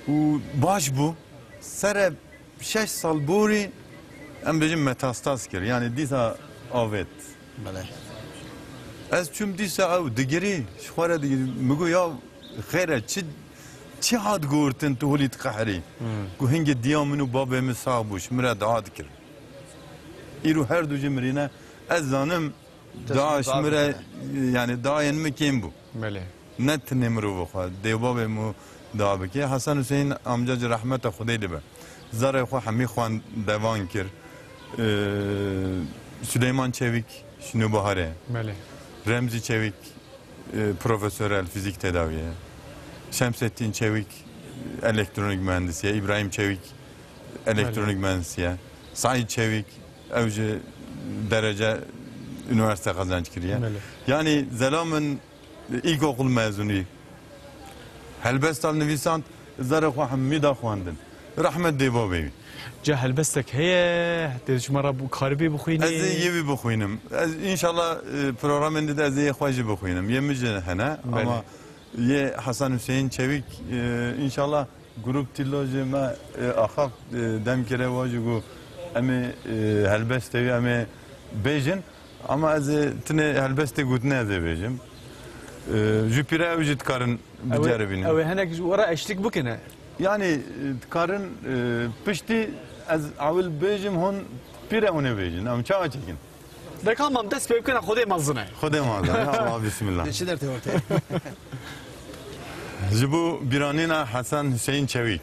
Û baş bû. Sere şeş sal borî, em bêjin metastaz kir. Yani dîsa avêt. Belê. Ez çûm dîsa ew digirî, ji xwe re digirî. Min got, "Ya xêr e, çi, çi hat gotin tu holî diqeherî?" Hmm. Got, "Hingê diya min û babê min sax bû, ji min re dua dikir." Îro her du jî mirîne. Ez zanim, dua ji min re, yani dayên min kêm bû. Belê. Ne tenê mirovê xwe, dê û babê min dua bike. Hesen Huseyîn amca jî rehmeta Xwedê li be. Zarê xwe hemî xwendevan kir. Ee, Süleyman Çevik ji Nûbiharê. Belê. Remzî Çevik, e, profesor el fizik tedaviye. Şemsettin Çevik, elektronik mühendisiye. İbrahim Çevik, elektronik mühendisiye. Saîd Çevik, ew ji derece üniversite qezenc kiriye. Belê. Yani zela min ilkokul mezunî. Helbesta nivîsand, zarê xwe hemî da xwendin. Rehmet dê babê wî. Ca helbestek heye, dê ji me re karibî bixwînî? Ez ê yê wî bixwînim. Ez, înşallah, e, programên di de ez ê yê xwe jî bixwînim. Yê min jî hene, belê, ama yê Hesen Huseyîn Çevîk, e, înşallah grup Tîlo jî me, e, axaft, e, dem kire wa jî got, em ê, e, helbestê wî em ê bêjin. Ama ez ê tinê helbestê gotine ez ê bêjim. Ee, ji pîre ew jî dikarin biceribînin. Ew ê hinek ji we re eşlik bikine. Yani, e, dikarin, e, piştî ez ewil bêjim, hûn pîre hûn ê bêjin. Em çawa çêkin? Deka mam dest pê bikine, Xwedê mezin e. Xwedê mezin e. Allah, bismillah. Çi dertê ortê? Ji bo bîranîna Hesen Huseyîn Çewîk.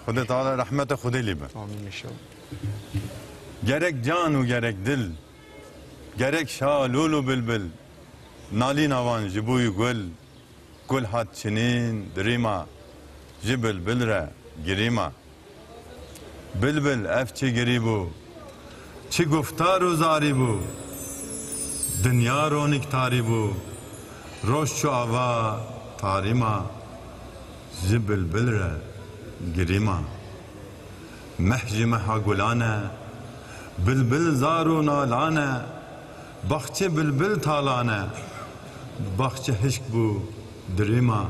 Xwedê Teala rehmeta Xwedê lê be. Amîn inşallah. Gerek can û gerek dil, gerek şalûl û bilbil, nalîna wan ji bo wî gul, gul hat çinîn dirîma, ji bilbil re girîma. Bilbil, ev çi girî bû, çi guftar û zarî bû, dinya ronik tarî bû, roj çû ava tarî ma, ji bilbil re girî ma. Meh ji meha gulan e, bilbil zar û nalan e, baxçe bilbil talan e, baxçe hişk bû dirî ma,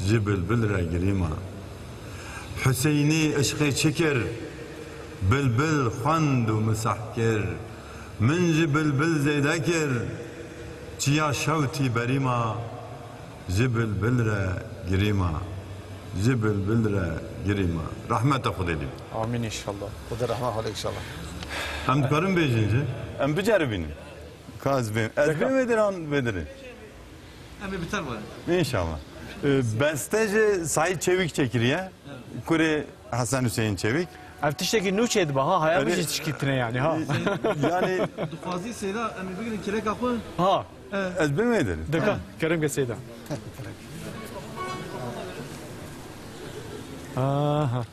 ji bilbil re girî ma. Huseynî işqê çi kir, bilbil xwend û misah kir, min ji bilbil zêde kir, çiya şewtî berî ma. Ji bilbil re girîma, ji bilbil re girîma. Rehmeta Xwedê lê. Amîn înşallah. Xwedê rehma xwe inşallah. Em dikarin bêjin jî? Em biceribînin. Ka ez bêm. Ez bêm vê diran vê dirê. Em ê bi te re werin. Înşallah. E, beste ji Saîd Çewîk çêkiriye. Kurê Hesen Hüseyin Çewîk. Ev tiştekî nû çêdibe ha, haya min Erê- jî tişkî tune yanî ha. Yanî Dixwazî Seyda, em ê bigirin kireka xwe. Ha, ez bimê derim. Dika, kerem ke Seyda. Aha.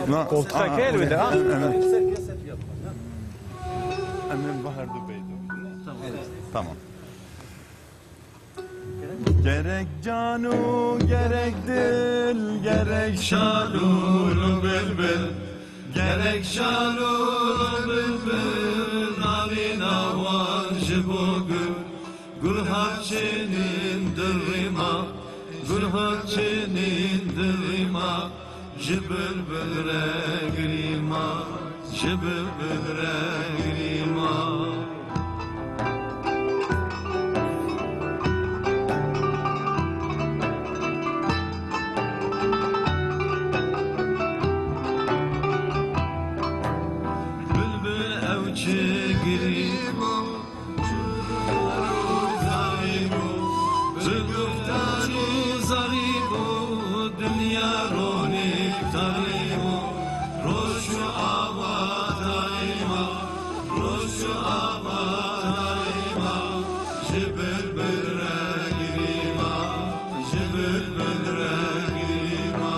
Na- Koltuka Aa, gel öyle, ha. Em ê, em ê. Em ê bahar du beydo. Tamam. Gerek can û gerek dil, gerek şal û bilbil. Gerek şal û bilbil, navîna wan ji bo gul. Gul hat çênîn dirîma, gul hat çênîn dirîma. Ji bilbil re girîma, ji bilbil re girîma. Bilbil ew çi girî bû, zarî bû, bi guftara zarî bû, dinya ronî tarî bû, roj û ava tarî ma, roj û ava tarî ma, ji bilbil re girî ma, ji bilbil re girî ma.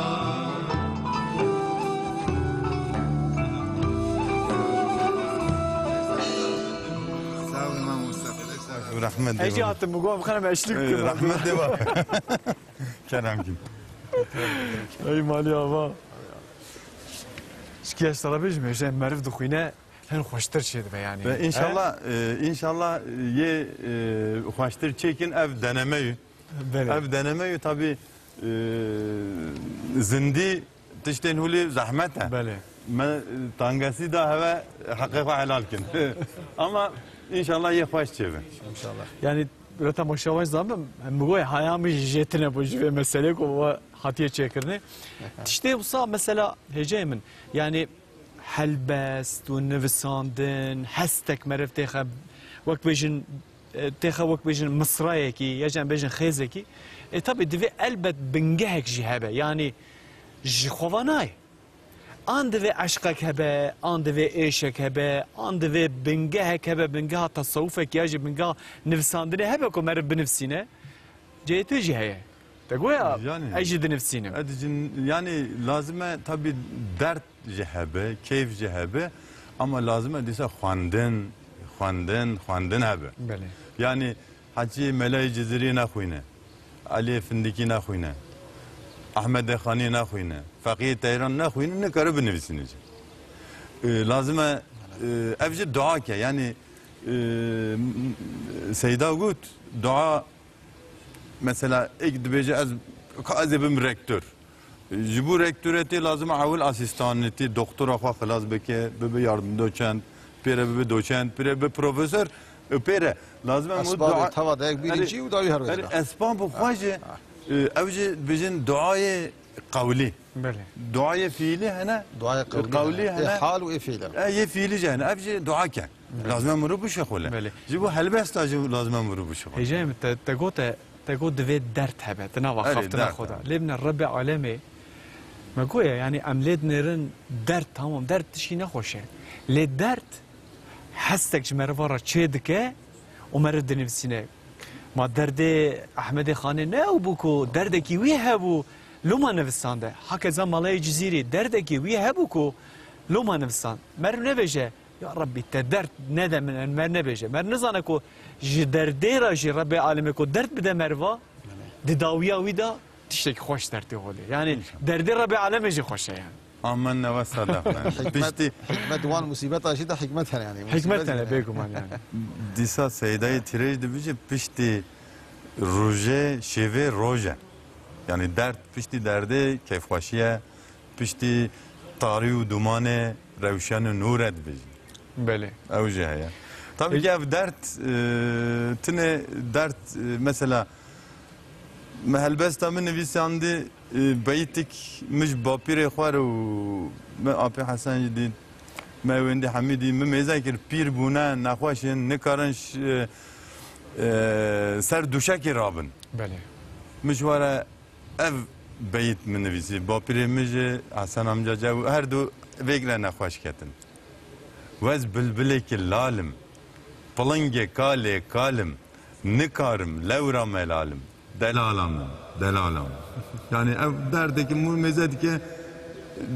Sağ ol, Imam Mustafa. Rehmet Ece deva. Hatim, bu gom xanim eşlik Ee, kırma. Rehmet deva. Kerem kim? Ey mali ava. Şkiye sana bêjim, êşe meriv dixwîne, hin xweştir çêdibe yani. Ve inşallah, e, inşallah, e, yê, e, xweştir çêkin ev deneme yû. Belê. Ev deneme yû tabi, e, zindî tiştên hûlî zehmet e. Belê. Me, e, tangesî da heve heqê xwe helal kin. Ama inşallah yê xweş çêbe. İnşallah. Yani, reta maşawa zanim, em goy haya min jî jêtine bû ji vê meselê ku we hatiye çêkirinê. Tiştê wisa mesela hêceyê min, yani helbest û nivisandin, hestek meriv têxe, wek bêjin, e, têxe wek bêjin misrayekî, ya jî em bêjin xêzekî. E, tabi divê elbet bingehek jî hebe, yani ji xwe va nayê. An divê eşqek hebe, an divê êşek hebe, an divê bingehek hebe, bingeha tesewufek ya jî bingeha nivisandinê hebe ku meriv binivsîne. Cihê tu jî heye. Te goya Yani, ez jî dinivsînim. Ez jî, yani lazim e tabi dert jî hebe, keyf jî hebe, ama lazim e dîsa xwendin, xwendin, xwendin hebe. Belê. Yani, Hecî Melayê Cizirî nexwîne, Eliyê Findikî nexwîne, Ehmedê Xanî nexwîne, Feqiyê Teyran nexwîne, nikare binivîsîne jî. E, lazim e, e, ev jî dua ke, yani, e, Seyda got, dua, mesela, êk dibêje, ez, ka ez ê bim rektor. Ji bo rektoretê lazim e ewil asîstanetî, doktora xwe xilas bike, bibe yardim doçent, pê re bibe doçent, pê re bibe profesor, û pê re lazim e Esbabê dua-, teva de yek bîrî erê, cî û dawî her wê erê, dida. Esbab xwe jî, Ah, ah. e, ew jî dibêjin duayê qewlî. Belê. Duayê fiîlî hene, Duayê qewlî qewlî hene, hene. Ê hal û ê fiîlî. E, yê fiîlî jî hene. Ev jî dua ke. Belê. Lazim e mirov bişuxule. Belê. Ji bo helbesta jî lazim e mirov bişuxule. Hêjayê min te, te gote, te got divê derd hebe, di nava Erê, xaftina derd xwe de. hebe. Lê bine Rebê alemê, me goye, yani em lê dinêrin derd, tamam, derd tişkî nexweş e. Lê derd hestek ji meriva re çê dike û meriv dinivîsîne. Ma derdê Ehmedê Xanê ne ew bû ku derdekî wî hebû, loma nivisande. Hakeza Melayê Cizîrî derdekî wî hebû ku loma nivisand. Meriv nebêje, Ya Rebbî, te derd nede min, em mer nebêje. Mer nizane ku ji derdê re jî Rebbê alemê ku derd bide meriva, di dawiya wî de tiştekî xweş dertê holê. Yani, İnşallah. Derdê Rebbê alemê jî xweş e yani. Amen ne ve sadaqen. Hikmet, Piştî hikmet wan musîbeta jî de hikmet hene yani. Hikmet Musîbet hene, jî de. Bêguman yani. Dîsa Seydayê Tîrêj dibêje, piştî rojê şêvê roj e. Yani derd piştî derdê keyfxweşî ye. Piştî tarî û dumanê rewşen û nûr e dibêjin. Belê. Ew jî heye. Tabii ki ev dert, e, tine dert, e, mesela, me helbesta min nivîsandî, e, beytik min ji bapîrê xwe re û me apê Hesen jî dît, me wêndî hemî dî, min mêze kir, pîr bûne, nexweş in, nikarin ş-, e, e, ser duşekê rabin. Belê. Min ji we re ev beyît min nivîsî. Bapîrê min ji Hesen amca Cew her du vêk re nexweş ketin. Wez bilbilekî lal im, pilingê kalê kal im, nikarim lewra melalim. Delala min, delala min. Yani ev derdekî min mêze dike,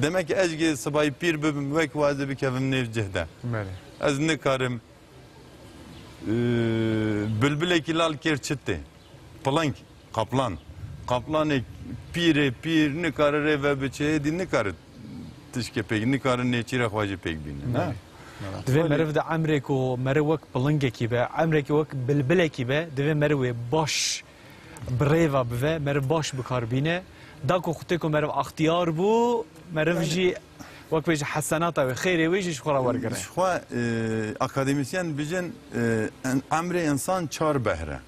demek ki ez jî sibayî pîr bibim, wek wazê bikevim nêv cih de. Belê. Ez nikarim, e, bilbilekî lal kêr çi tê? Piling, kaplan. Kaplanek pîrê pîr nikare rê ve biçe, êdî nikare tişkê pêk, nikare nêçîre xwe jî pêk bîne, ne? Belê. Divê Belê. meriv di emrê ku meriv wek pilingekî be, emrê ku wek bilbilekî be, divê meriv wê baş bi rê ve bive, meriv baş bi kar bîne. Da ku xutê ku meriv extiyar bû, meriv Belê. jî wek bêje hesenata wê, xêrê wê jî ji xwe re wergire. Ji xwe, e, akademîsyen dibêjin, e, en-, emrê însan çar behr e.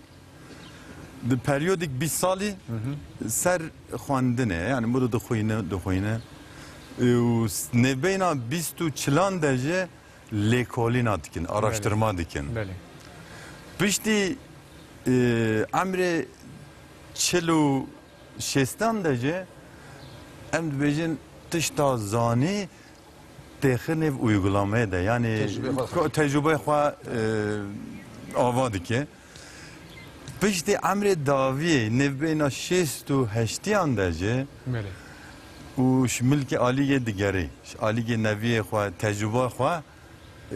Di periyodek bîst salî Hı hı. ser xwendinê, yani miro dixwîne, dixwîne. E, û s-, nêvbeyna bîst û çilan de jî lêkolîna dikin, araştirma dikin. Belê. Piştî, e, emrê çil û şêstan de jî em dibêjin tişta zanî têxi nêv uygulameyê de. Yani Tecrübe xwe. ko-, tecrübe xwe, e, ava dike. Piştî emrê dawiyê nêvbeyna şêst û heştiyan de jî Belê. û ji milkê alîgê digerî, ji alîgê neviyê xwe, tecrüba xwe, e,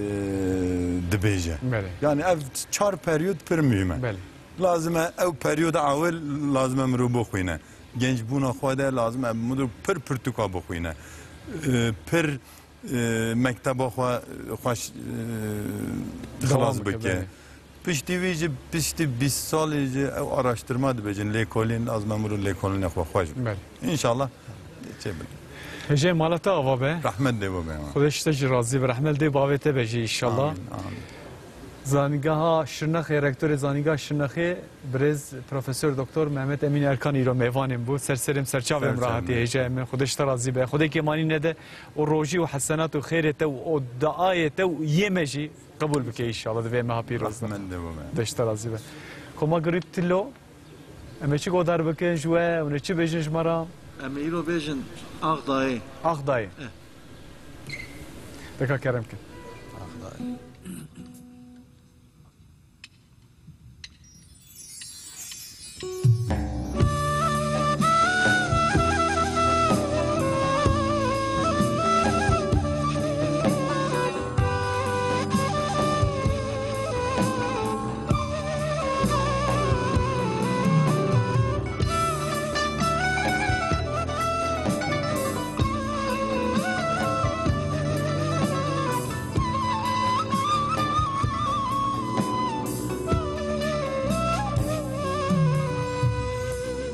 dibêje. Belê. Yani ev çar periyod pir muhîm e. Belê. Lazim e ew periyoda awil lazim e mirov bixwîne. Gençbûna xwe de lazim e mirov pir pirtûka bixwîne. E, pir, e, mekteba xwe xweş, e, Dewam xilas bike, bike. belê. Piştî wî jî piştî bîst salê jî ew araştirma dibêjin lêkolîn, lazim e mirov lêkolîna xwe xweş bike. Belê. Înşallah çêbin. Hêjayê mala te ava be. Rehmet lê bibe. Xwedê ji te jî razî be. Rehmet lê bavê te be jî înşallah. Amîn, amîn. Zanîngeha Şirnexê, rektorê Zanîngeha Şirnexê, birêz Profesor Doktor Mehmet Emîn Erkan îro mêvanên bû. Ser serê min, ser çavê min Ser re hatî serê min. hêjayê min. Xwedê ji te razî be. Xwedê kêmanî nede û rojî û hesenat û xêrê te û o duayê te û yê me jî qebûl bike înşallah di vê meha pîroz de. Rehmet lê bibe. Xwedê ji te razî be. Koma girî tilo. Em ê çi godar bikin ji we? Hûn ê çi bêjin ji me re? Em ê îro bêjin Axdayê. Axdayê. Eh. Deka kerem kin. Axdayê.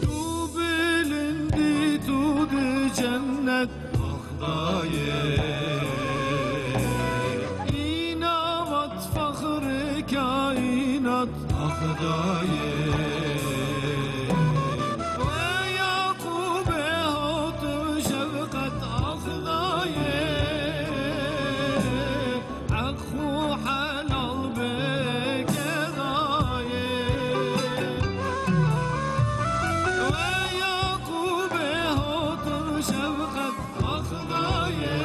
Tu bilindî, tu di cennet. Axdayê. Înavat fexrê kaînat. Axdayê. We Yaqûbê hot şefqet. Axdayê. Heq xwe helal bike dayê. We Yaqûbê hot şefqet. Axdayê.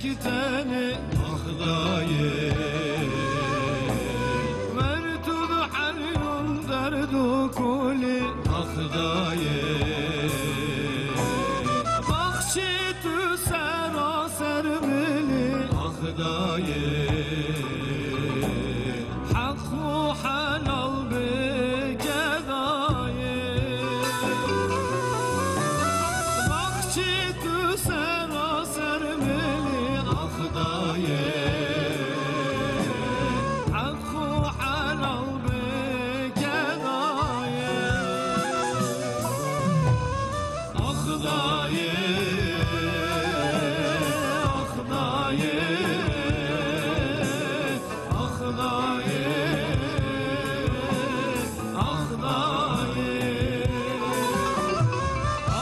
Ki tenê, ax dayê. Ver tu di her yûn derd û kulî, ax dayê. Baxçê tu seraser milî, ax dayê. Heq û helal bike dayê. Baxçê tu seraser milî, ax dayê. Heq û helal bike dayê. Ax dayê, ax dayê. Ax dayê, ax dayê.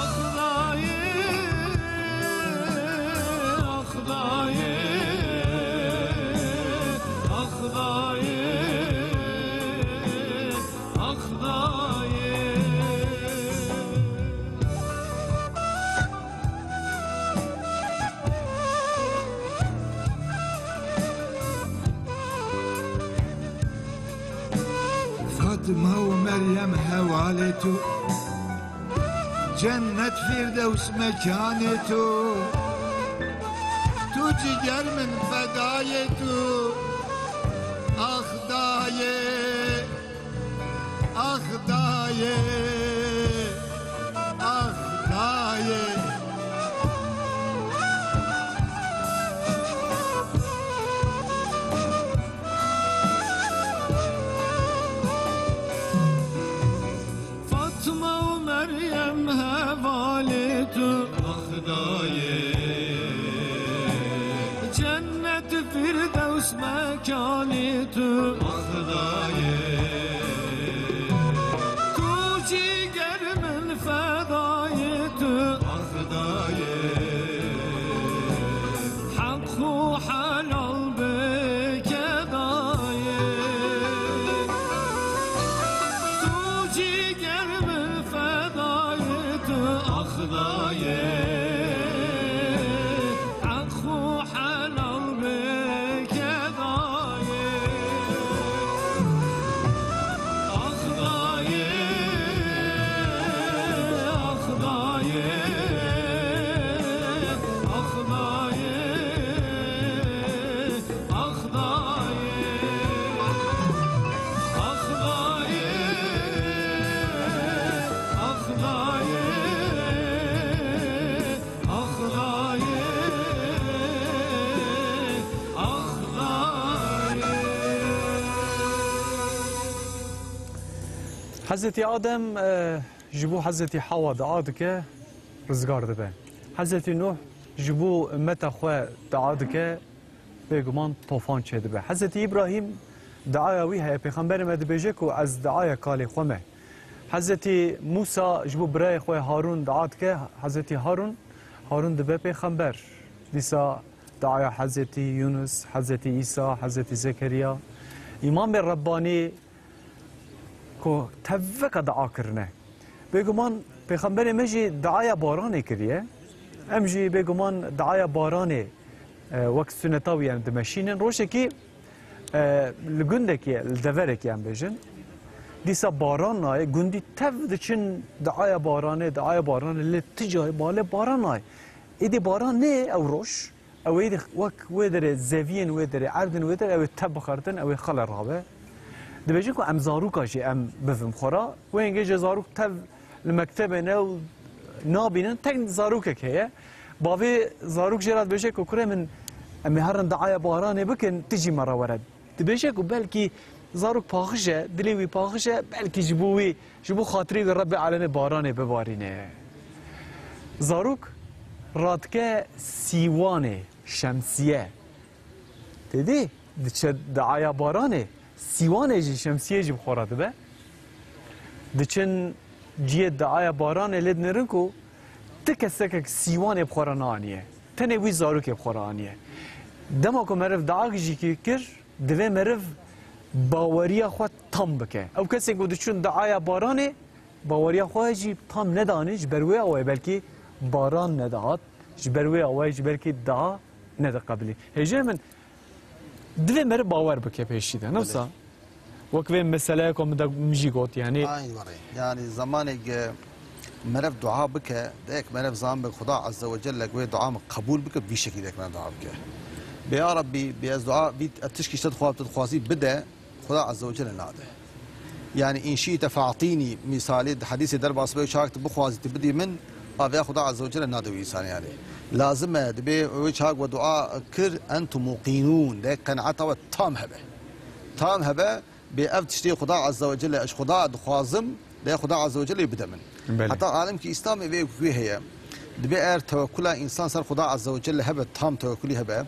Ax dayê, ax dayê. Ax dayê, ax dayê. Fatma û Meryem hevalê tu, cennet Fîrdews mekanê tu. Tu ciger min fedayê tu. Ax dayê. Ax dayê, ax dayê. Fatma û Meryem hevalê tu. Ax dayê. Cennet Fîrdews mekanê tu. Ax dayê. Tu ciger min fedayê tu. Ax dayê. Heq û helal bike dayê. Tu ciger min fedayê tu. Ax dayê. Heq û helal bike dayê. Ax dayê, ax dayê, ax dayê, ax dayê. Ax dayê, ax dayê. Ax dayê, ax dayê. Hezretî Adem, e, ji bo Hezretî Hawa dua dike, rizgar dibe. Hezretî Nuh ji bo ummeta xwe dua dike, bêguman tofan çêdibe. Hezretî Îbrahîm duaya wî heye, Pêxemberê me dibêje ku ez duaya kalê xwe me. Hezretî Mûsa ji bo birayê xwe Harûn dua dike, Hezretî Harûn, Harûn dibe pêxember. Dîsa duaya Hezretî Yûnus, Hezretî Îsa, Hezretî Zekeriya. Îmamê Rebbanî ku tevveka dua kirine. Bêguman Pêxemberê me jî duaya baranê kiriye. Em jî bêguman duaya baranê, e, wek suneta wî em dimeşînin. Rojekî, e, li gundekî, li deverekî em bêjin. Dîsa baran nayê, gundî tev diçin duaya baranê, duaya baranê, lê ti carî malê baran nayê. Êdî baran nê ew roj. Ew ê wek wê derê zeviyên wê derê, erdên wê derê, ew ê tev bixertin, ew ê xele rabe. Dibêjin ku em zarûka jî em bivim xwe ra. Wê hingê jê zarûk tev li mektebê ne û nabînin, tek zarokek heye. Bavê zarok jê re dibêje ku kurê min, em ê herin duaya baranê bikin, tu jî me re were. Dibêje ku belkî zarok paxij e, dilê wî paxij e, belkî ji bo wî, ji bo xatirê wî Rebbê Alemê baranê bibarîne. Zarok radike sîwanê, şemsiye. Tê dî, diçe duaya baranê, sîwanê jî, şemsiyê jî bi xwe re dibe. Diçin cihê duaya baranê, lê dinêrin ku ti kesekek sîwanê bi xwe re neaniye. Tenê wî zarokê bi xwe re aniye. Dema ku meriv dua jî kir, divê meriv baweriya xwe tam bike. Ew kesên ku diçûn duaya baranê, baweriya xwe jî tam nedanî, ji ber wê awayê belkî baran nedihat, ji ber wê awayê jî belkî dua nediqebilî. Hêjayê min, divê meriv bawer bike pêşî de. Ne wisa? Wek vê meseleyeka min de min jî got, yanî. Aynî were. Yanî zamanê ge meriv dua bike, de yek meriv zan be Xuda Azze ve Celle wê dua min qebûl bike, vî şeklî de yek meriv dua bike. Bê ya Rabbî, bê ez dua, vî, ev tişkî ji te dixwazim, tu dixwazî bide, Xuda Azze ve Celle nade. Yanî, "In şî'te fe'tînî", mîsalê di hedîsê derbas be, çak tu bixwazî tu bidî min, a vêya Xuda Azze ve Celle nade wî însanê yanî. Lazim e, dibê wê çak we dua kir, "Entum muqînûn", de qenaeta we tam hebe. Tam hebe, bê ev tiştê Xuda Azze ve Celle, ez Xuda dixwazim, de Xuda Azze ve Celle bide min. Belê. Heta alimkî Îslamê vê yekû heye. Dibê eger tewekkula însan ser Xuda Azze ve Celle hebe, tam tewekkulî hebe,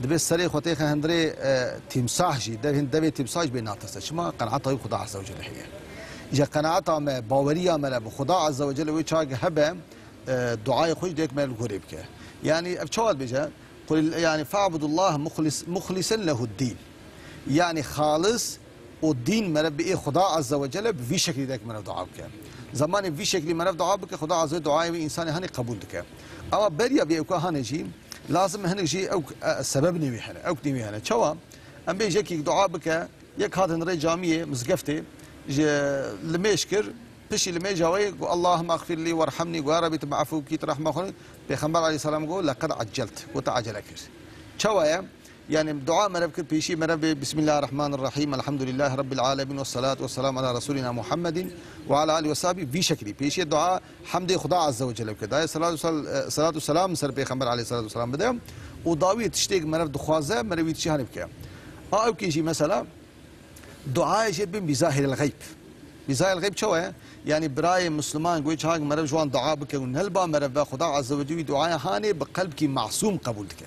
dibê serê xwe têxe hundirê, e, tîmsah jî, dev hin devê tîmsah jî bê natirse. Çima? Qenaeta wî Xuda Azze ve Celle heye. Îja qenaeta me, baweriya me re bi Xuda Azze ve Celle wê çaxê hebe, e, duayê xwe jî dê yek me li gorê bike. Yanî ev çawa dibêje? Qul, yanî, "Fe'budullah muhlis-, muhlisen lehud-dîn." Yanî xalis û dîn meriv bi ê Xuda Azze ve Celle bi vî şeklî de yek meriv dua bike. Zamanê vî şeklî meriv dua bike, Xuda Azze ve Celle duayê wî însanê hanê qebûl dike. Ama beriya vê ewka hanê jî, lazim e hinek jî ewk, e, sebebinê wî hene, ewk nî wî hene. Çawa? Em bêjin yekî dua bike, yek hat hundirê camiyê, mizgeftê, ji limêj kir, piştî limêja wê got, "Allahümme xfirli verhamni", got, "Ya Rabbî, tu min efû bikî, tu rehma xwe." Pêxember aleyhisselam got, "Leqed eccelt", got, "Tu acele kir." Çawa ye? Yanî dua meriv kir, pêşî meriv bê, "Bismillahirrahmanirrahim, elhamdülillahi rabbil alemin, ve salatu ve selamu ala Resulina Muhammedin ve ala alihi ve sahbihi", vî şeklî. Pêşî dua hemdê Xuda Azze ve Celle bike. Dayê salatu sel-, e, salatu selam ser Pêxember aleyhissalatu vesselam bide. Û dawî tiştêk meriv dixwaze, meriv wî tiştî hanê bike. A ewkê jî mesela duayê jê bin bi zahiril xeyb. Bi zahiril xeyb çawa ye? Yanî birayê Misliman, goy çaxek meriv ji wan dua bike û ne li ba meriv be, Xuda Azze ve Celle wî duaya hanê bi qelbkî masûm qebûl dike.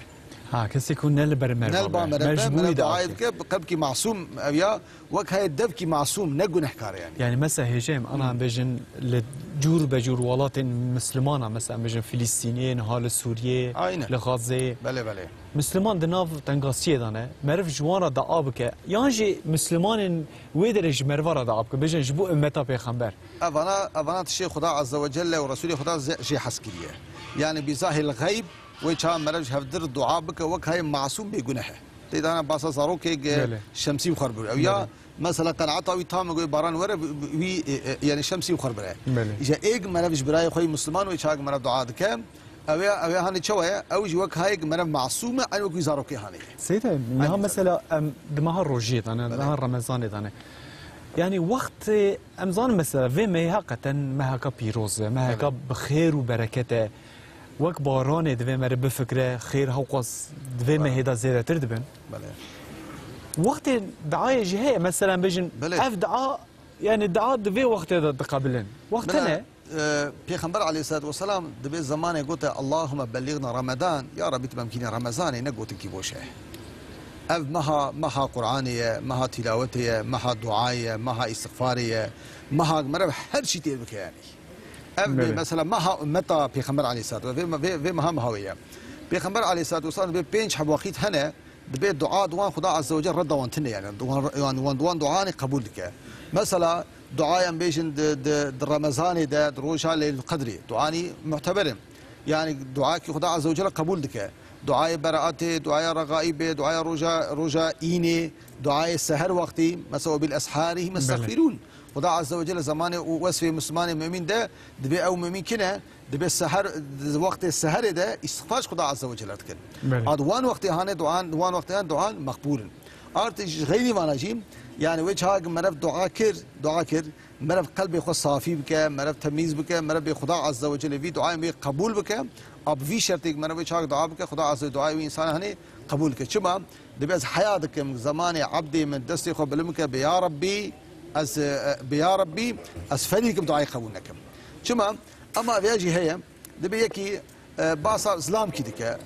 Ha, kesê ku ne li ber meriv be. Ne li ba meriv be, meriv duayê dike, bi qelbkî masûm, ev ya, wek heye devkî masûm, ne gunehkar e yanî. Yanî mesela hêjayê min, ana bêjin li cûr be cûr welatên Mislimana, mesela bêjin Filistînê, niha li Sûriyê, li Xazê. Belê, belê. Misliman di nav tengasiyê de ne, meriv ji wan re dua bike, yan jî Mislimanên wê derê ji meriva re dua bike, bêjin ji bo ummeta Pêxember. Evana, evana tiştê Xuda Azze ve Celle û Resulê Xuda zê-, jê hez kiriye. Yanî bi zahiril xeyb, wê çaxa meriv ji hevdir dua bike, wek heye masûm bê guneh e. Tê dana basa zarokê ge şemsî bi xwe re bire. Ew ya mesela qenaeta wî tam e, goy baran were, wî, e, e, yanî şemsî bi xwe re bire. Îja êk meriv ji birayê xwe yî Misliman wê çaxek meriv dua dike, ew ya, ew ya hanê çawa ye? Ew jî wek hayek meriv masûm e, eynî wek wî zarokê hanê ye. Seyda, niha mesela em di meha rojiyê de ne, di meha Remezanê de ne. Yanî wextê em zanin mesela vê mehê heqeten meheka pîroz e, meheka bi xêr û bereket e. Wek baranê divê meriv bifikre, xêr hewqas divê mehê de zêdetir dibin. Belê. Wextê duayê jî heye, mesela bêjin ev dua, yanî dua di vê wextê de diqebilin. Wext hene? E, Pêxember aleyhissalatu vesselam dibê zemanê gote, "Allahümme belliğna Ramadan", ya Rabbî tu me bikînî Remezanê, ne gotinkî boş e. Ev meha, meha Qur'anê ye, meha tîlawetê ye, meha duayê ye, meha îstixfarê ye, meha meriv her çî têr bike yanî. Ev mesela meha ummeta Pêxember aleyhissalatu ve-, vê, vê, vê meha meha wê ye. Pêxember aleyhissalatu vesselam dibê pênc heb waqît hene, dibê dua di wan Xuda Azze ve Celle redda wan tune yanî. Di wan, yanî wan, di wan duanê qebûl dike. Mesela duaya em bêjin di, di, di Remezanê de, di roja Leylul Qedrê, duanî muteber in. Yanî duayekî Xuda Azze ve Celle qebûl dike. Duayê beraatê, duaya regaîbê, duaya roja, roja înê, duayê seher wextî, mesela, "Ve bil esharî hum yestexfirûn." Xuda Azze ve Celle zemanê û wesfê Mislimanê mumîn de dibê ew mumîn kine, dibê seher, di wextê seherê de îstixfar ji Xuda Azze ve Celle dikin. A di wan wextê hanê duan, di wan wextê han duan meqbûl in. Artı ji xeyrî vana jî, yanî wê çaxek meriv dua kir, dua kir, meriv qelbê xwe safî bike, meriv temîz bike, meriv bê Xuda Azze ve Celle vî duayê wê qebûl bike. A bi vî şertê meriv wê çaxek dua bike, Xuda Azze ve Celle duayê wî însanê hanê qebûl bike. Çima? Dibê ez heya dikim, zemanê ebdê min destê xwe bilind bike, bê ya Rabbî, ez, e, bê ya Rabbî, ez ferî dikim duayê qebûl nekim. Çima? Ema vêya jî heye, dibê yekî, e, basa zilamkî dike.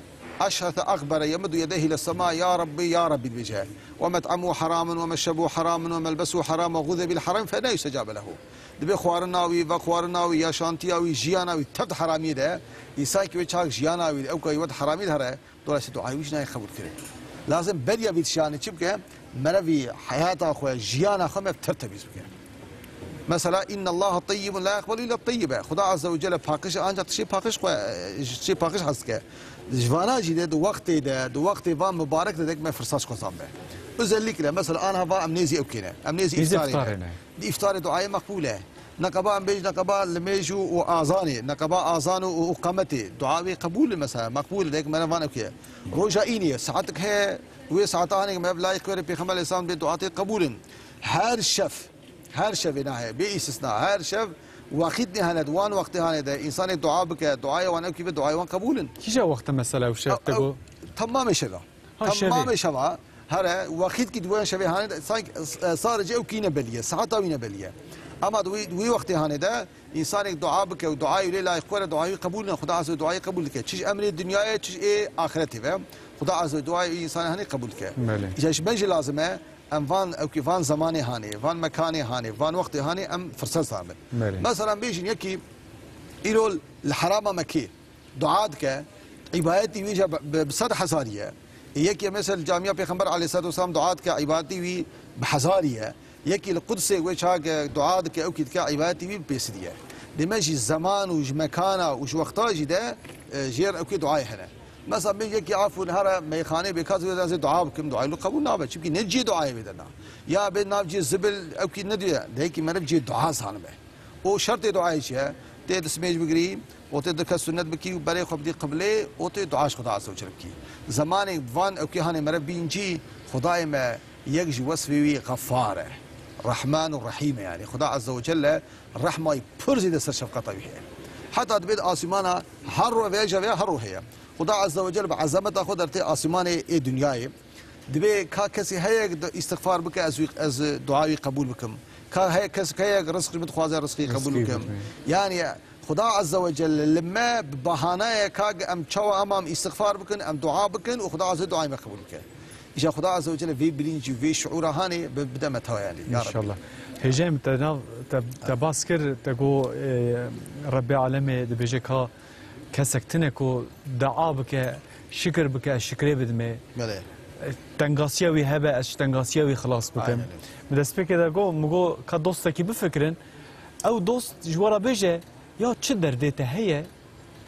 Eşhete ekbere yemuddu yedeyhi ile sema, "Ya Rabbî, ya Rabbî," dibêje. "Ve met'amu haramun, ve meşrebu haramun, ve melbesu haram, ve guze bil haram, fe ne yustecabe lehu." Dibê xwarina wî, vexwarina wî, yaşantiya wî, jiyana wî, tev di heramiyê de, îsankî wê çaxek jiyana wî, ewka wî wed heramî de here, Dolayısıyla duayê wî jî nayê qebûl kirin. Lazim beriya vî tişanê çi bike? Merevî heyata xwe, jiyana xwe mev tertemîz bike. Mesela, "Innallaha tayyibun la yaqbalu illa tayyibe." Xuda Azze ve Celle paqij e, ancak tiştê paqij xwe, tiştê paqij hez dike. Ji vana jî de, di wextê de, di wextê van mibarek de dek me firsat xwezan be. Özellikle, mesela, anha va em nêzî ew kêne. Em nêzî Nêzî iftarê ne. iftarê ne. Di iftarê duayê meqbûl e. Neqeba em bêj, neqeba limêj û, û azanê, neqeba azan û, û, û qametê. Dua wê qebûl e mesela, meqbûl e, dek me ne van ew kê. Roja înê, saetik heye, wê saeta hanê me ev layîq were Pêxember aleyhisselam bê dua tê qebûl in. Her şev, her şevê nahê, bê îstisna, her şev wexît nê hene, wan wextê hanê de, însanê dua bike, duayê wan ew kî be, duayê wan qebûl in. Kîja wexte mesela ew şev Ew, te ew, got? Temamê şeva. Ha, şevê. Temamê şeva, here, wexît kî di wan şevê hanê de, sanki, e, sadece ew kî ne belî ye, saeta wî ne belî ye. Ama di wî, di wî wextê hanê de, însanek dua bike û duayê wî lê layîq were, duayê wî qebûl ne, Xuda Azze ve duayê qebûl dike. Çi ji emrê dinyayê, çi ji ê axiretê ve. Xuda Azze ve duayê wî însanê hanê qebûl dike. Belê. Îca ji me jî lazim e, em van, ew kî van zemanê hanê, van mekanê hanê, van wextê hanê em firsat zabin. Belê. Mesela bêjin yekî îro li herama Mekê dua dike, îbadetî wî jî bi, bi, bi sed hezarî ye. Yekî mesela li camiya Pêxember aleyhisselatu vesselam dua dike, îbadetî wî bi hezarî ye. Yekî li Qudsê wê çawa dua dike, ew kî dike, îbadetî wî bi pêsirî ye. Dê me jî zeman û ji mekana û ji wexta jî de, e, jêr ew kî duayê hene. Mesela min yekî afûn here meyxanê bê ka ez wê dazê dua bikim, duayê li qebûl nabe. Çimkî ne cihê duayê wê de na. Ya bê nav cihê zibil ew kî nediye, de yekî meriv cihê dua zanibe. û şertê duayê çi ye? Tê destmêj bigirî û tê du kes sunnet bikî û berê xwe bidî qiblê û tê dua ji Xuda Azze ve Celle bikî. Zemanê van ew kê hanê mere bîncî, Xudayê me yek ji wesfê wî Xeffar e. Rehman û Rehîm e yanî. Xuda Azze ve Celle rehmayî pir zêde ser şefqeta wî heye. Heta dibê di asîmana her ro veya jî veya her ro heye. Xuda Azze ve Celle bi ezameta xwe dertê asîmanê ê dinyayê. Dibê ka kesî heye di îstixfar bike, ez wî, ez dua wî qebûl bikim. Ka heye kes heye rizq ji min dixwaze, rizqî qebûl Rizqî bikim. bikim. Yani Xuda Azze ve Celle li me bi bahanayeka em çawa em am îstixfar bikin, em dua bikin û Xuda Azze duayê me qebûl bike. Îja Xuda Azze ve Celle vê bilincî, vê şuura hanê bi-, bide me tawa yani. Ya Rabbi. İnşallah. Hêjayê min te nav, te, te bas kir, te got, e, Rebbê Alemê dibêje ka kesek tune ku dua bike, şikir bike, ez şikrê bidimê. Belê. Tengasiya wî hebe, ez ji tengasiya wî xilas bikim. Aynen öyle. Min destpêkê de got, min got, ka dostekî bifikirin, ew dost ji we re bêje, ya çi derdê te heye,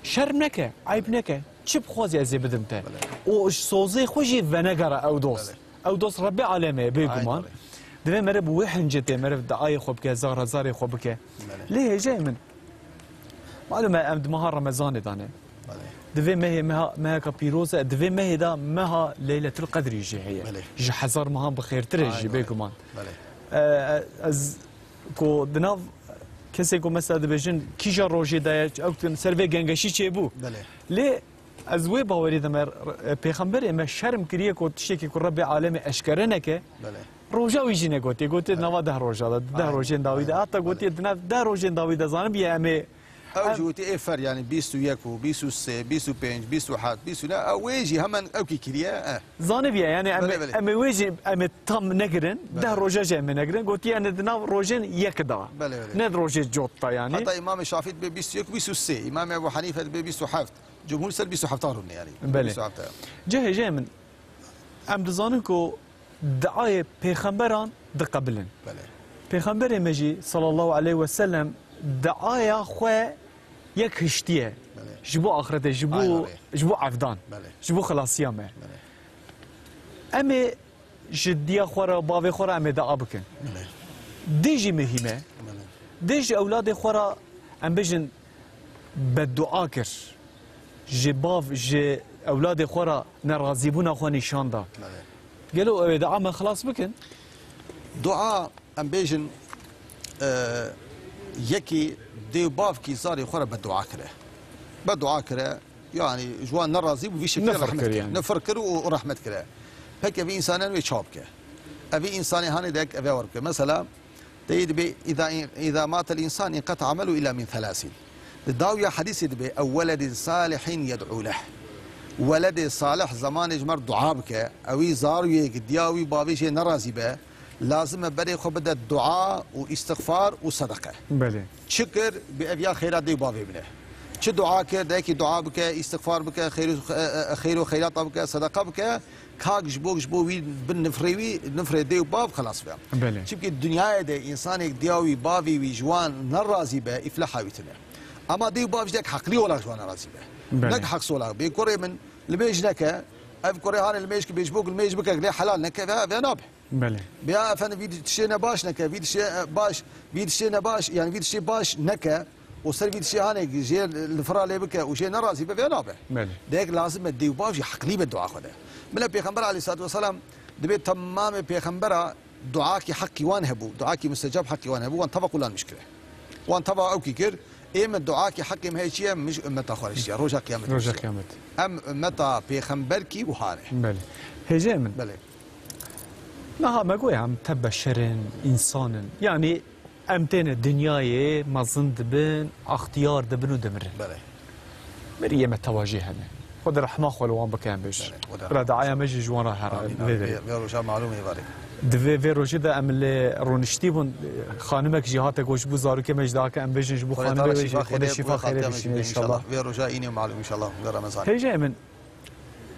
şerm neke, eyb neke, çi bixwazî ez ê bidim te. Belê. Û ji sozê xwe jî venegere ew dost. Belê. Ew dost Rebbê Alemê ye, bêguman. Aynen öyle. Divê meriv bi wê hincetê, meriv diayê xwe bike, zara zarê xwe bike. Belê. Lê hêjayê min, Malum e, em di meha Remezanê de ne. Belê. Di vê mehê, meha, meheka pîroz e, di vê mehê de meha Leyletul Qedrî jî heye. Belê. Ji hezar mehan bi xêrtir e jî, Aynen. bêguman. Belê. E, e, ez ku di nav kesê ku mesela dibêjin kîja rojê de ye, ew din ser vê gengeşî çêbû. Belê. Lê ez wê bawerî de me, e, pêxemberê me şerm kiriye ku tiştekî ku Rebbê Alemê eşkere neke, Belê. Roja wî jî negotiye. Gotiye di Aynen. nava deh roja de, deh Aynen. rojên dawî de. Aynen. Heta gotiye Belê. di nav deh rojên dawî de zanibiye em ê, Ew em jî gotiye ê fer, yani bîst û yek û bîst û sê, bîst û pênc, bîst û heft, bîst û neh, ew wê jî hemen ew kî kiriye, eh. Zanibiye, yani em ê, Belê, belê. em ê wê jî, em ê tam negirin, Belê. deh roja jî em ê negirin. Gotiye, yani di nav rojên yek de. Belê, belê. Ne di rojê cot de yani. Heta Îmamê Şafî dibê bîst û yek, bîst û sê. Îmamê Ebu Hanife dibê bîst û heft. Cumhur ser bîst û heft rûne yani. Belê. Bîst û heft. Cihê hêjayê min, em dizanin ku Diayê pêxemberan diqebilin. Belê. Pêxemberê me jî sallallahu aleyhi ve sellem diaya xwe yek hiştiye. Belê. Ji bo axretê, ji bo, Aynen öyle. ji bo evdan, Belê. ji bo xilasiya me. Belê. Em ê ji diya xwe re, bavê xwe re em ê dua bikin. Belê. Dê jî muhîm e. Belê. Dê ji ewladê xwe re em bêjin beddua kir. Ji bav, ji ewladê xwe re nerazîbûna xwe nîşan da. Belê. Gelo ew ê dua me xilas bikin? Dua, em bêjin, e, yekî dê û bavkî zarê xwe re bedua kire. Bedua kire, yani ji wan nerazî bû, vî şekilde Nifir rehmet kir kire. yani. Nifir kir û, û rehmet kire. Peki vî însanan wê çawa bike? Ev vî însanê hanê de yek eve wer bike. Mesela, Teyî dibê, "Îza, îza matel însan inqeta amelu illa min thalasîn." Di dawiya hedîsê dibê, "Ew weledin salihîn yed'u leh." Weledê salih zemanê ji me re dua bike, ewî zarûyê ki diya wî bavê jê nerazî be, lazim e berê xwe bide dua û îstixfar û sedeqe. Belê. Çi kir, bi ev ya xeyra dê û bavê bine. Çi dua kir, de yekî dua bike, îstixfar bike, xeyr û, e, e, xeyr û xeyrata bike, sedeqa bike, Kak ji bo, ji bo wî bin nifrê wî, nifrê dê û bav xelas be. Belê. Çimkî dinyayê de însanek diya wî, bavê wî ji wan nerazî be, îfleha wî tune. Ama dê û bav jî dek heqlî olax ji wan nerazî be. Belê. Nek heqs olax bê. Kurê min limêj neke, ev kurê hanê limêj ki bê ji bo limêj bike, lê helal neke, ve, ve nabe. Belê. Biya efendim vî tiştê ne baş neke, vî tiştê, e, baş, vî tiştê ne baş, yani vî tiştê baş neke, û ser vî tiştê hanê jê li fira lê bike û jê nerazî be, vê nabe. Belê. Dek lazim e dê û bav jî heqlî be dua xwe de. Bila Pêxember aleyhissalatu vesselam dibê temamê pêxembera duakî heqî wan hebû, duakî mustecab heqî wan hebû, wan teva qulan mişkire. Wan teva ew kî kir, ê min duakî heqî me heye çi ye, min ji ummeta xwe re şiya, roja qiyametê Roja şiya. Qiyamet. Em ummeta pêxember kî wiha ne. Belê. Hêjê min. Belê. Meha me goya em te beşer in, însan in. Yanî em têne dinyayê mezin dibin, extiyar dibin û dimirin. Belê. Miriyê me tewajî hene. Xwedê rehma xwe li wan bike em bêjin. Belê, Xwedê Bira rehma daaya me jî ji wan re here. Amîn, vê amîn. derê. Vê, vê roja malûm ê varê. Di vê, vê rojê de em li rûniştî bûn, xanimek jî hate got ji bo zarokê me jî dake em bêjin ji bo Xwedê xanimê Teala wê jî, şîfa Xwedê xêrê, şîfa xwe xêrê Fatîme bişîne bîne înşallah. Înşallah. Vê roja înê malûm înşallah. Vê Remezan. Hêjê min,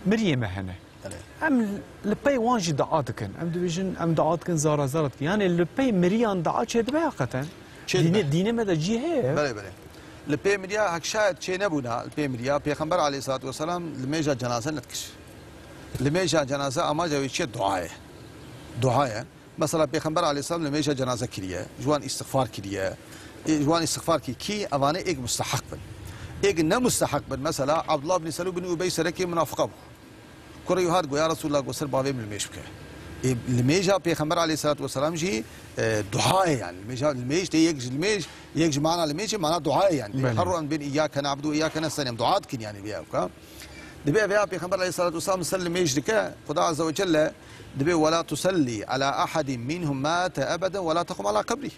miriyê me hene. Belê. Em li pey wan jî dua dikin. Em dibêjin, em dua dikin, zara zara dikin. Yani li pey miriyan dua çêdibe heqeten? Çêdibe. Dînê, dînê me de cî heye. Belê, belê. Li pê miriya hek şayet çê nebûna, li pê miriya Pêxember aleyhissalatu vesselam limêja cenaze nedikir. Limêja cenaze amaca wê çi ye? Dua ye. Dua ye. Mesela Pêxember aleyhisselam limêja cenaze kiriye, ji wan îstixfar kiriye. Ê, ji wan îstixfar kî, kî evane êk musteheq bin. Êk ne musteheq bin, mesela Abdullah bin Selûl bin Ubey serekê munafiqa bû. Kurê wî hat got, "Ya Resulullah, got ser bavê min limêj bike." Ê, limêja Pêxember aleyhissalatu vesselam jî, e, dua ye yani. Limêja, limêj tê yek ji limêj, yek ji mana limêjê mana dua ye yani. Belê. Her ro em bên, "Îyyâke na'budu ve îyyâke nesta'în", em dua dikin yani vê evka. Dibe vêya Pêxember aleyhissalatu vesselam ser limêj dike, Xuda azze ve celle dibe, "Ve la tusalli ala ahadin minhum mate ebeden ve la tequm ala kabrî."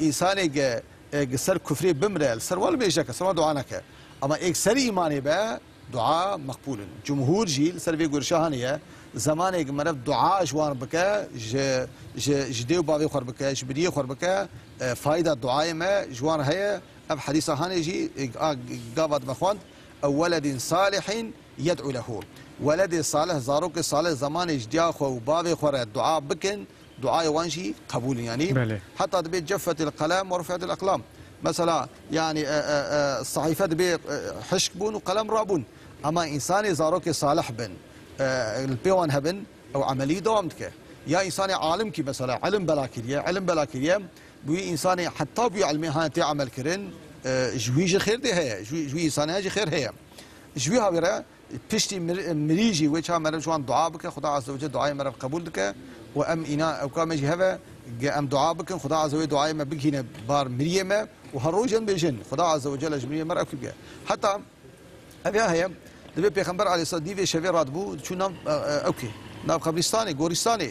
Însanê ge, e, gi ser kufrê bimre, li ser wan limêj neke, ser wan dua neke. Ama êk ser îmanê be, dua meqbûl in. Cumhûr jî li ser vê gorişa haniye, zemanê gi meriv dua ji wan bike, ji, ji, ji dê û bavê xwe re bike, ji biriyê xwe re bike, e, fayda duayê me ji wan re heye. Ev hedîsa hanê jî, e, a, gava dime xwend, "Ew weledin salihîn yed'u lehu." Weledê salih, zarokê salih zemanê ji diya xwe û bavê xwe re dua bikin, duayê wan jî qebûl in. Yanî Belê. heta dibê "Ceffetil qelem ve rufi'etil eklam." Mesela, yani, e, e, e, sehîfe dibê, e, hişk bûn û qelem rabûn. Ama însanê zarokê salih bin, e, li pê wan hebin, ew emelî dewam dike. Ya însanê alim kî mesela ilim bela kiriye, ilim bela kiriye, bi wî însanê heta bi wî ilmê hane tê emel kirin, e, ji wî jî xêr dê heye, ji wî, ji wî însanê jî xêr heye. Ji wî hawî re piştî mir-, mirî jî wê çaxa meriv ji wan dua bike, Xuda Azze ve Celle duayê meriv qebûl dike û em îna ewka me jî heve, ge em dua bikin, Xuda Azze ve duayê me bigihîne bar miriyê me û her roj em bêjin, Xuda Azze ve Celle ji miriyê me re ewkî bike. Heta ev ya heye, dibê Pêxember aleyhisselam dî vê şevê radibû, diçû nav, e, e, ewkê, nav qebrîstanê, gorîstanê.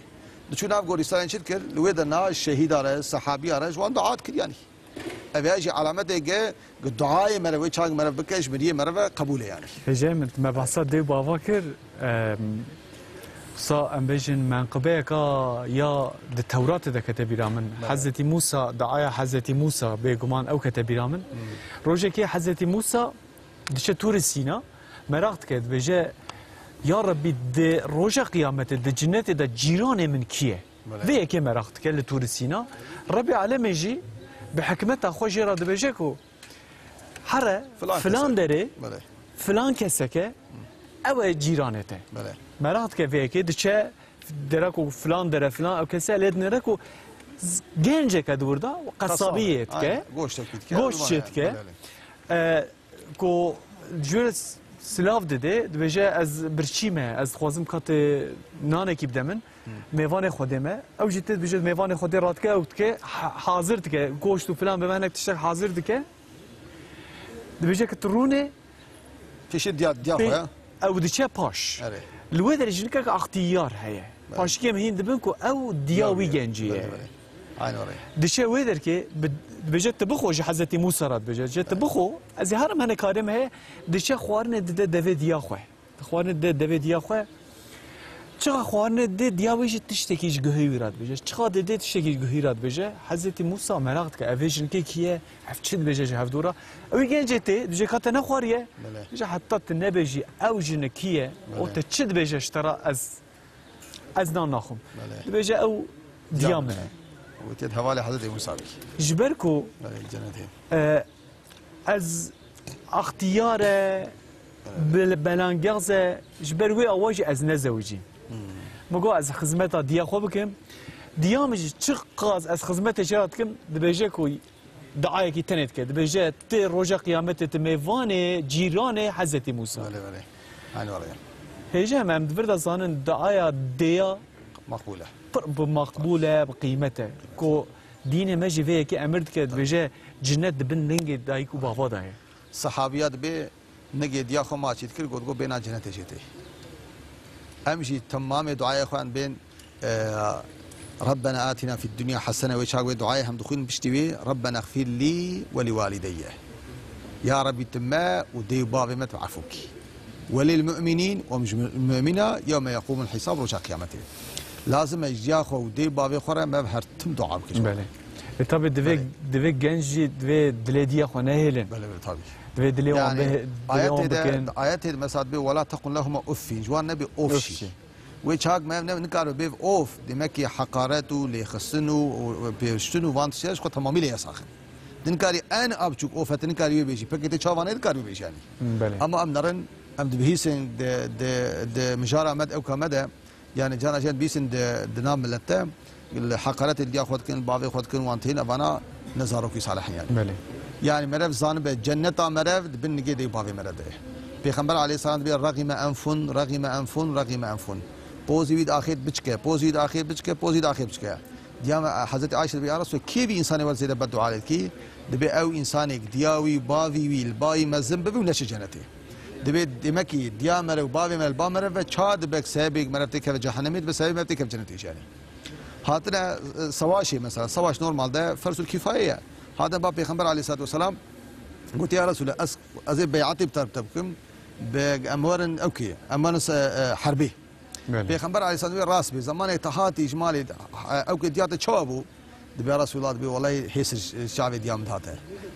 Diçû nav gorîstanê çi dikir? Li wê de na şehîda re, sehabîya re ji wan dua dikir yanî. Ev ya jî alametê ge, ge duayê meriv, wê çaxa meriv bike, ji miriyê meriv re qebûl e yanî. Hêjayê min, me behsa dê û bava kir, em, wisa em bêjin menqibeyeka ya di Tewratê de kete bîra min. Evet. Hezretî Mûsa, duaya Hezretî Mûsa, bêguman ew kete bîra min. Hmm. Rojekê Hezretî Mûsa diçe Tûrê Sîna, meraq dike, dibêje, "Ya Rebbî, di roja qiyametê, di cinetê de cîranê min kî ye?" Belê. Vê yekê meraq dike li Tûrê Sîna. Rebbê alemê jî bi hikmeta xwe jê re dibêje ku, "Here, Filan filan kesek. derê, Belê. filan keseke, ew e cîranê te." Belê. Meraq dike vê yekê, diçe dere ku filan dere, filan ew kese lê dinêre ku z-, genceke di wir de, qesabiyê Qesabê, dike, aynen. Goştekî dike, goşt jê dike. Belê. E, ku ji wê re s-, silav dide, dibêje, "Ez birçî me, ez dixwazim katê nanekî bide min, Hmm. mêvanê Xwedê me." Ew jî tê dibêje, mêvanê Xwedê radike, ew dike, ha-, hazir dike, goşt û filan bi hinek tiştek hazir dike. Dibêje ki tu rûnê, Pêşê diya, diya pê-, xwe ya. ew diçe paş. Erê. Li wê derê jinikek extiyar heye. Belê. Paşikê em hîn dibin ku ew diya Ya wî wî ye. gencî Belê, ye. belê. Aynen oraya. Diçe wê derkê, bi-, dibêje, "Tu bixwe," ji Hezretî Mûsa re dibêje. Diçe, "Tu Evet. bixwe, ez ê herim hene karê me heye." Diçe xwarinê dide devê diya xwe. Xwarinê dide devê diya xwe. Çiqa xwarine dê diya wê jî tiştekî ji guhê wî re dibêje. Çiqa dê dê tiştekî ji guhê re dibêje, Hezretî Mûsa meraq dike, ev ê jinikê kî ye, ev çi dibêje ji hevdû re? Ew ê gencê tê, dibêje ka te nexwariye. Belê. Dibêje heta tu nebêjî ew jinik kî ye, û Belê. te çi dibêje ji te re ez, ez nan naxwim. Belê. Dibêje ew diya Diya min min e. e. Û tê di hevalê Hezretî Mûsa bî. Ji ber ku, Belê, cenetê. e, ez extiyar e, bil-, belangaz e, ji ber wê awa jî ez nezewicî. Hmm. Min got ez xizmeta diya xwe bikim. Diya min jî çiqas ez xizmetê jê re dikim, dibêje ku diayekî tenê dike. Dibêje ti roja qiyametê ti mêvanê cîranê Hezretî Mûsa. Belê, belê. Aynı var ya. Hêje em, em di vir de zanin diaya dêya Makbule. pir bi makbûl e, bi qîmet e. Ku dînê me jî vê yekê emir dike, dibêje, cinet di bin lingê dayik û bava de ye. Sahabiya dibê nigê diya xwe maçî dikir, got, got, bêna cenetê jê tê. Em jî temamê duayê xwe em bên, e, Rabbena atina fid dunya hasene, wê çak wê duayê hem dixwîn piştî wê, Rabbena xfir lî ve li walideyye. Ya Rabbî, tu me û dê û bavê me tu efû kî. Welil mu'minîn, û ji mumîna yewme yeqûmul hîsab, roja qiyametê. Lazim e ji ya xwe û dê bavê xwe re me her tim dua bikin. Belê. E, tabi divê, Belê. divê genc jî divê dilê diya xwe nehêlin. Belê, belê, tabi. Divê dilê wan Yani, bih-, dilê wan ayetê de, bikin. ayetê de mesela dibê, "Wela tekun lehuma uffin", ji wan nebê of Of jî. jî. Wê çak me ne, nikare bêv of, demek ki heqaret û lêxistin û, û pêştin û van tiştê ji xwe temamî lê yasax in. Di nikarî en a biçûk of hete nikarî wê bêjî. Pekê tê çavanê dikarî wê bêjî yanî. Hmm, belê. Ama em nerin, em dibihîsin di, di, di mijara me de, ewka me de, yani cana jen bihîsin di, di nav millet de, li heqaretê li diya xwe dikin, bavê xwe dikin, wan tên, evana ne zarokî salih in yani. Belê. Yani merev zanibe, cenneta merev di bin nigê dê bavê merev de. Pêxember aleyhisselam dibê, "Ragîme enfun, ragîme enfun, ragîme enfun." Pozî wî diaxêt biçike, pozî wî diaxêt biçike, pozî wî diaxêt biçike. Diya me, Hezretî Ayşe dibê, "Ya Resul, kê vî însanê were zêde beddua lê dikî?" Dibê, "Ew însanêk diya wî, bavî wî, li bayî mezin bibe û neçe cenetê." Dibê, demek ki diya mere û bavê mere li ba mere ve ça dibe sebebêk mere têkeve cehenemê, dibe sebebê mere têkeve cenetê jî yanî. Hatine, e, sewaşê mesela, sewaş normalde ferzul kifaye ye. Hatine ba Pêxember aleyhissalatu vesselam, gotiye, "Ya Resulallah, ez, ez ê beyatê bi te, bi te bikim, bi, em werin ewkê, em werin se, e, herbê." Belê. Pêxember aleyhisselam dibê rast bê. Zamanê te hatî ji malê, e, ew ke diya te çawa bû? Dibê Resulullah dibê, "Wellahî hêsir ji, ji çavê diya min dihate."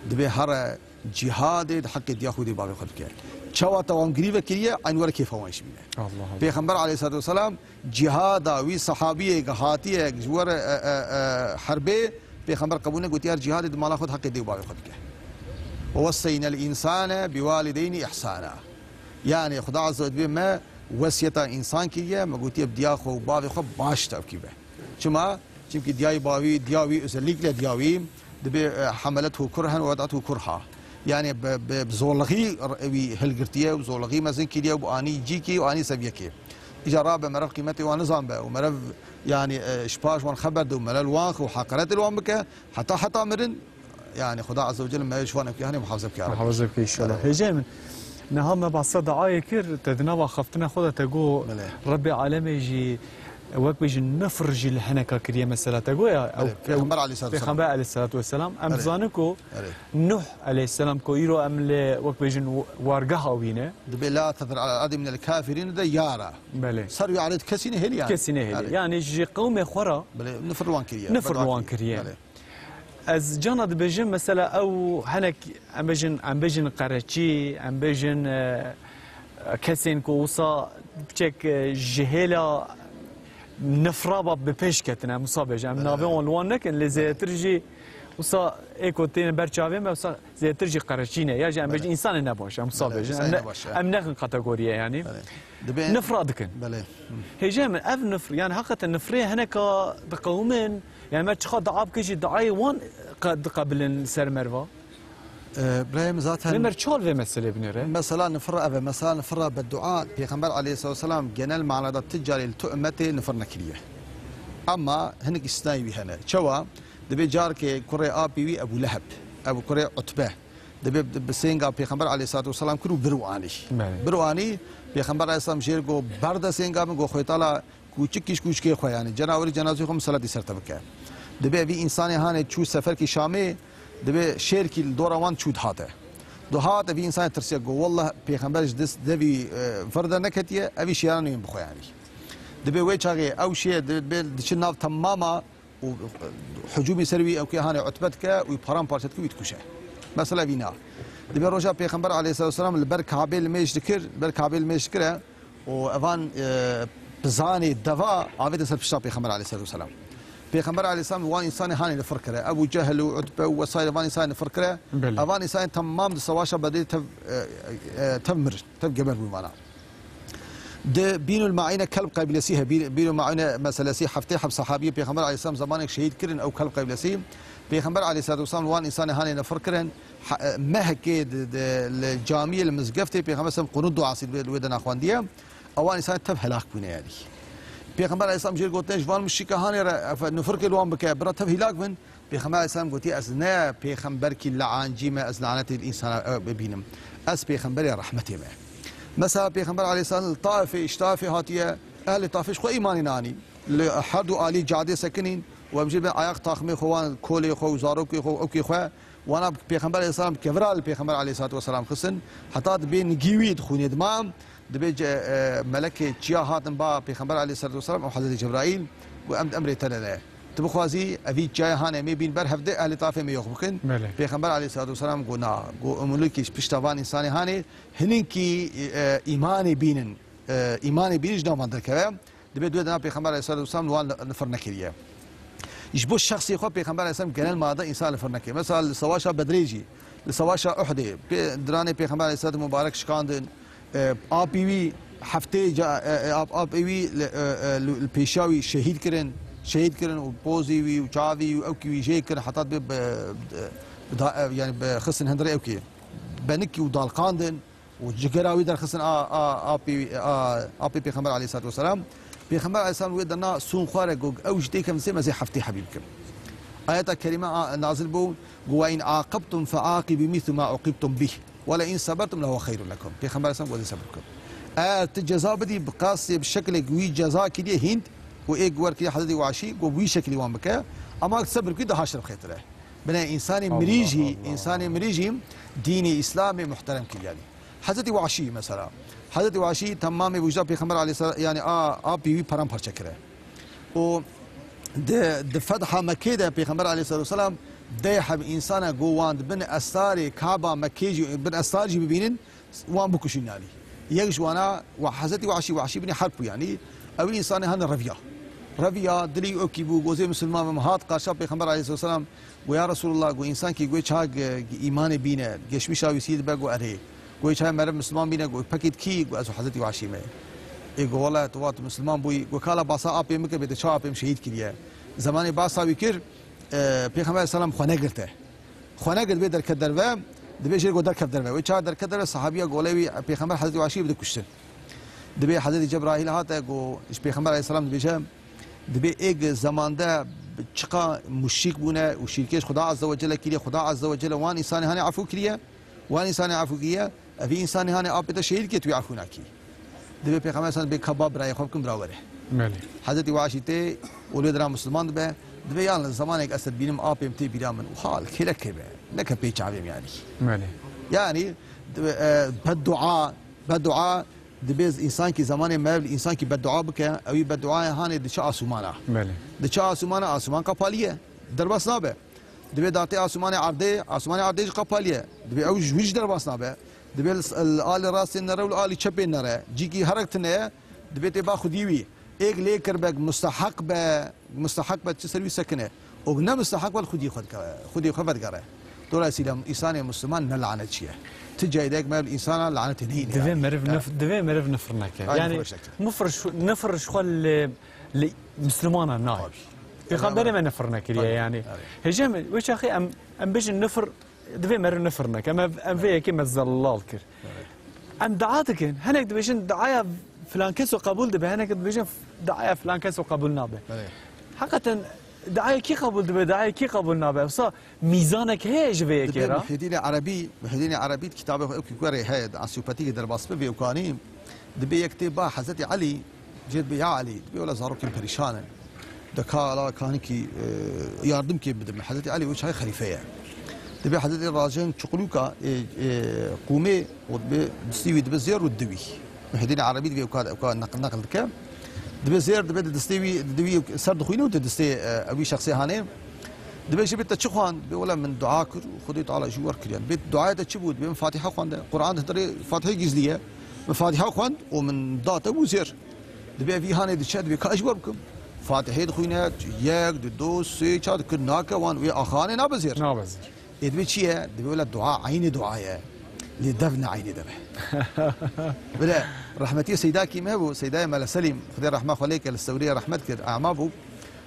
Dibê, "Here cihadê di heqê diya xwe dê bavê xwe bike. Çawa te wan girî vekiriye, eyn were kêfa wan jî bîne." Allah Allah. Pêxember aleyhissalatu vesselam cihada wî sahabiyek hatiyek ji were, e, e, e, herbê, Pêxember qebûl negotiye, "Her cihadê di mala xwe di heqê dê û bavê xwe bike." "Ve wesseyne l-însane bi walideyni ihsana." Yani Xuda Azze ve Celle me wesiyeta însan kiriye, me gotiye bi diya xwe û bavê xwe baş tevkî be. Çima? Çimkî diyayî bavî, diya wî, özellikle diya wî, dibê, e, hemeletu kurhen ve wed'atu kurha. Yani bi, bi, bi zorlixî r-, wî hilgirtiye û zorlixî mezin kiriye û bi anî cîkî û anî seviyekê. Îca rabe merev qîmetê wan nizanbe û merev, yani, e, ji paş wan xeber de û merev li wan xwe û heqaretê li wan bike, heta, heta mirin, yani Xuda Azze ve Celle me ji wan evkê hanê muhafaze bike, ya Rabbi. Muhafaze bike inşallah. Belê. Hêjayê min, niha me behsa duayê kir, te di nava xeftina xwe de te got, Belê. Rebbê alemê jî, wek bêjin, nifr jî li heneka kiriye mesela te got ya, Belê. ew, Pêxember ew, aleyhissalatu vesselam. Pêxember aleyhissalatu vesselam. Em Belê. dizanin ku Belê. Nuh aleyhisselam ku îro em li, wek bêjin, wargeha wî ne. Dibê la tezir ala ardi minel kafirîn de yara. Belê. Ser wî erdê kesî nehêlî yani. Kesî nehêlî. Belê. Yani ji qewmê xwe re Belê, nifir li wan kiriye. nifir li wan Bedbextî. kiriye. Belê. Ez cana dibêjim, mesela ew henek, em bêjin, em bêjin qereçî, em bêjin, e, kesên ku wisa piçek, e, ji hêla nifra ba bi pêş ketine, em wisa bêjin. Em Belê, navê belê. wan li wan nekin, lê Belê. zêdetir jî wisa ê ku têne ber çavê me, wisa zêdetir jî qereçî ne, ya jî em bêjin Belê. însanê nebaş, em wisa Belê, bêjin. Em însanê ne, nebaş, e. em nexin kategoriye yani. Belê. Dibê Nifra dikin. Belê. Hêjayê min, ev nifr, yani heqeten nifrê heneka diqewimin, yani me çiqa dua bike jî duayê wan qe-, diqebilin ser merva. Ee, Ibrahim zaten Lê mer çal vê meselê binêre? Mesela nifra ev e, mesela nifra beddua, Pêxember aleyhissalatu vesselam genel manada tu carê li tu ummetê nifir nekiriye. Ama hinek îstisnayê wî hene. Çawa? Dibê carkê kurê apî wî Ebu Leheb, Ebu kurê Utbe. Dibê bi, bi sênga Pêxember aleyhissalatu vesselam kir û bir û anî. Belê. Bir û anî, Pêxember aleyhisselam jêr got, "Berde sênga min", got, "Xwê Teala kûçikî ji kûçikê xwe, yani cenawirî cenazeyê xwe min seletî ser te bike." Dibê vî însanê hanê çû seferkî Şamê, dibê şêrkî li dora wan çû dihate. Dihate vî însanê tirsiye got, "Wallah Pêxember ji dest devî, e, vir de neketiye, evî şêran yên bixwe yani." Dibê wê çaxê ew şiyê dibê diçin nav temama û hicûmî ser wî ew kê hanê Utbe dike û paramparça dike wî dikuje. Mesela vîna. Dibê roja Pêxember aleyhisselatu vesselam li ber Kabê li mêj dikir, li ber Kabê li mêj dikire û evan, e, pizanê deva avêtin ser pişta Pêxember aleyhisselatu vesselam. Pêxember aleyhisselam wan însanê hanê li fir kire. Ebu Cehil û Utbe û wesaire van însanê li fir kire. Belê. Evan însanê temam di sewaşa Bedrê tev, e, e, tev mirin, tev geber bûn vana. Di Bînul Maîne Kelb qebîlesî heye. Bî-, Bînul Maîne meselesî heftê heb sehabiyê Pêxember aleyhisselam zemanek şehîd kirin ew Kelb qebîlesî. Pêxember aleyhisselatu vesselam wan însanê hanê li fir kirin. Ha-, e, mehekê di, di, li camiyê li mizgeftê Pêxember aleyhisselam qunut duasî li wê, li wê de naxwendiye. Ewan însanê tev helak bûne yanî. Pêxember aleyhisselam jê gotin ji van muşrîka hanê re efe nifirkê li wan bike, bira tev hîlak bin. Pêxember aleyhisselam gotiye, ez ne pêxemberkî leancî me, ez lanetê însana, e, bibînim. Ez pêxemberê rehmetê me. Mesela Pêxember aleyhisselam li Taifê, ji Taifê hatiye, ehlê Taifê ji xwe îmanê nanî. Li her du alî cadê sekinîn û em jê be ayaq taxmê xwe wan, kolê xwe û zarokê xwe û ewkê xwe, wana Pêxember aleyhisselam kevira li Pêxember aleyhissalatu vesselam xistin. Heta dibê nigî wî di xûnê dima, dibê ce-, e, melekê çiya hatin ba Pêxember aleyhissalatu vesselam û Hezretî Cebraîl û em di emrê te de ne. Tu bixwazî, evî çiyayê hanê me bîn ber hevdê ehlê Taifê me yox bikin. Belê. Pêxember aleyhissalatu vesselam got, na, got, umulukî ji pişta van însanê hanê, hininkî, e, îmanê bînin, e, îmanê bînin ji nav van derkeve. Dibê dibê dina Pêxember aleyhissalatu vesselam li wan li, li fir nekiriye. Ji bo şexsê xwe Pêxember aleyhisselam genel manada însan li fir nekiriye. Mesela li sewaşa Bedrê jî, li sewaşa Uhdê, pê, diranê Pêxember aleyhissalatu mubarek şikandin, e, apî wî heftê ca, e, e, ap-, apê wî li, e, e, li, li pêşiya wî şehîd kirin, şehîd kirin û pozî wî û çavî û ewkî wî jê kirin heta bi, bi, bi da, e, yani bi xistin hundirê ewkî. Benikî û dalqandin û cigera wî derxistin a, a, apê, a, apê Pêxember aleyhissalatu vesselam. Pêxember aleyhisselam wê derna sûn xwe re got, ew ji têkevin sê me zê heftê hebî bikim. Ayeta kerîme a, nazil bû, got, "Ve in aqibtum fe aqibu mislu ma uqibtum bih." "Welein sebertum lehuve xeyrun lekum." Pêxember aleyhisselam got, "Sebir bikin." Eger tu ceza bidî, bi qasê, bi şekilek wî ceza kiriye hînd, û ê wer kiriye Hezretî Wahşî, got, "Wî şekilî wan bike." Ama tu sebir bikî, daha şer bi xêtir e. Bine, însanê Allah mirî jî, Allah. Însanê mirî jî dînê Îslamê muhterem kiriye. Hezretî Wahşî mesela. Hezretî Wahşî temamê wicda Pêxember aleyhisselam, yani a, apî wî paramparça kire. Û di, di fetha Mekkê de Pêxember aleyhissalatu vesselam deh heb însana got wan di bin estarê Kaba Mekkê jî, bin estar jî bibînin, wan bikuşîn yanî. Yek ji wana wa Hezretî Wahşî, Wahşî binî Herb bû yanî. Ew însanê hene reviya. Reviya, dilî okî bû, gozê misilman ve hat qarşa Pêxember aleyhissalatu vesselam got, "Ya Resulullah," got, "însankî got çawa ge-, ge-, îmanê bîne, geçmişa wî sî dibe?" Got, "Erê." Got, "Çawa meriv misilman bîne?" Got, "Pekî kî?" Got, "Ez û Hezretî Wahşî me." Ê got, "Wele tu vat misilman bûyî." Got, "Kala basa apê min kir, bê te çawa apê min şehîd kiriye." Zemanê basa wî kir, e, Pêxember aleyhisselam xwe negirte. Xwe negirt, vê derket derve, dibê jê got derkev derve. Wê çawa derket derve, sahabiya gole wî, Pêxember Hezretî Wahşî bide kuştin. Dibê Hezretî Cebraîl hate, got, ji Pêxember aleyhisselam dibêje, dibê êk zemande çiqa muşrîk bûne û şîrkê ji Xuda Azze ve Celle kiriye, Xuda Azze ve Celle wan însanê hanê efû kiriye, wan însanê efû kiriye, evî însanê hanê apê te şehîd kê tu wî efû nakî. Dibê Pêxember sen bê ka ba birayê xwe bikim, bira were. Belê. Hezretî Wahşî tê û lê dira Müslüman dibe. Dibê yan li zemanek ez te dibînim apê min tê bîra min û hal kêlek kê be. Neke pê çavê min yanî. Belê. Yanî, dibê, e, beddua, beddua dibê însankî zemanê meriv li însankî beddua bike, ewî bedduaya hanê diçe asûmana. Belê. Diçe asûmana, asûman qapalî ye. Derbas nabe. Dibê datê asûmanê erdê, asûmanê erdê jî qapalî ye. Dibê ew ji wî jî derbas nabe. Dibê li s-, li alî rastê nere û li alî çepê nere. Cîkî herek tune ye. Dibê tê ba xwedî wî. Êk lê kir be, musteheq be, musteheq be, çi ser wî sekine. Û ne musteheq be, xwedî xwe dike, xwedî xwe vedigere. Dolayısıyla însanê Müslüman ne lanetçi ye. Ti cayê de yek meriv însana lanetê neyne. Divê yani. Meriv Ha. nif-, divê meriv nifir neke. Aynen, Yani, nifir neke. Nifir şu-, nifir ji xwe li, li Müslümana nayê. Tabii. Pêxemberê me nifir nekiriye Tabii. yani. Tabii. Hêje min, wê çaxê em, em bêjin nifir, divê meriv nifir neke. Em, em vê yekê me zelal kir. Evet. Em dua dikin. Hinek dibêjin duaya filan keso qebûl dibe, hinek dibêjin duaya filan keso qebûl nabe. Evet. Heqeten duaya kî qebûl dibe, duaya kî qebûl nabe? Wisa mîzanek heye ji vê yekê Dibê re? Muhyiddin Erebî, Muhyiddin Erebî di kitabê xwe, ew kî ku rê heye, di ansiyopatîkê derbas be vê û kanî, dibê yek tê ba Hezretî Elî, Cêr bê ya Elî, dibê wela zarokên perîşan in. De ka la kanikî, e, yardim kê bidim. Hezretî Elî wê çaxê xelîfe ye. Dibê Hezretî rajin çuqulûka, e, e, qûmê û dibê distî wî dibe zêr û diwî. Muhyiddin Erebî dibê weka, weka neqil, neqil dike. Dibe zêr, dibe di distê wî, di wî ser dixwîne û di distê, e, wî şexsê hanê. Dibe jî bê te çi xwend? Bê wele min dua kir û Xwedê Teala jî wer kiriye. Bê duaya te çi bû? Dibe min Fatiha xwende. Quran di derê Fatihê gizlî ye. Min Fatiha xwend û min da te bû zêr. Dibe vî hanê diçe, dibe ka ji wer bikim. Fatihê dixwîne, yek, di, do, sê, çar dikir, nake wan, wê axanê nabe zêr. Nabe zêr. Ê, divê çi ye? Divê wele dua eynî dua ye. Lê dev ne eynî dev e. Bile rehmetiyê Seydakî me hebû, Seydayê Mele Selîm, Xwedê rehma xwe lê ke, li Sewriyê rehmet kir, ema bû.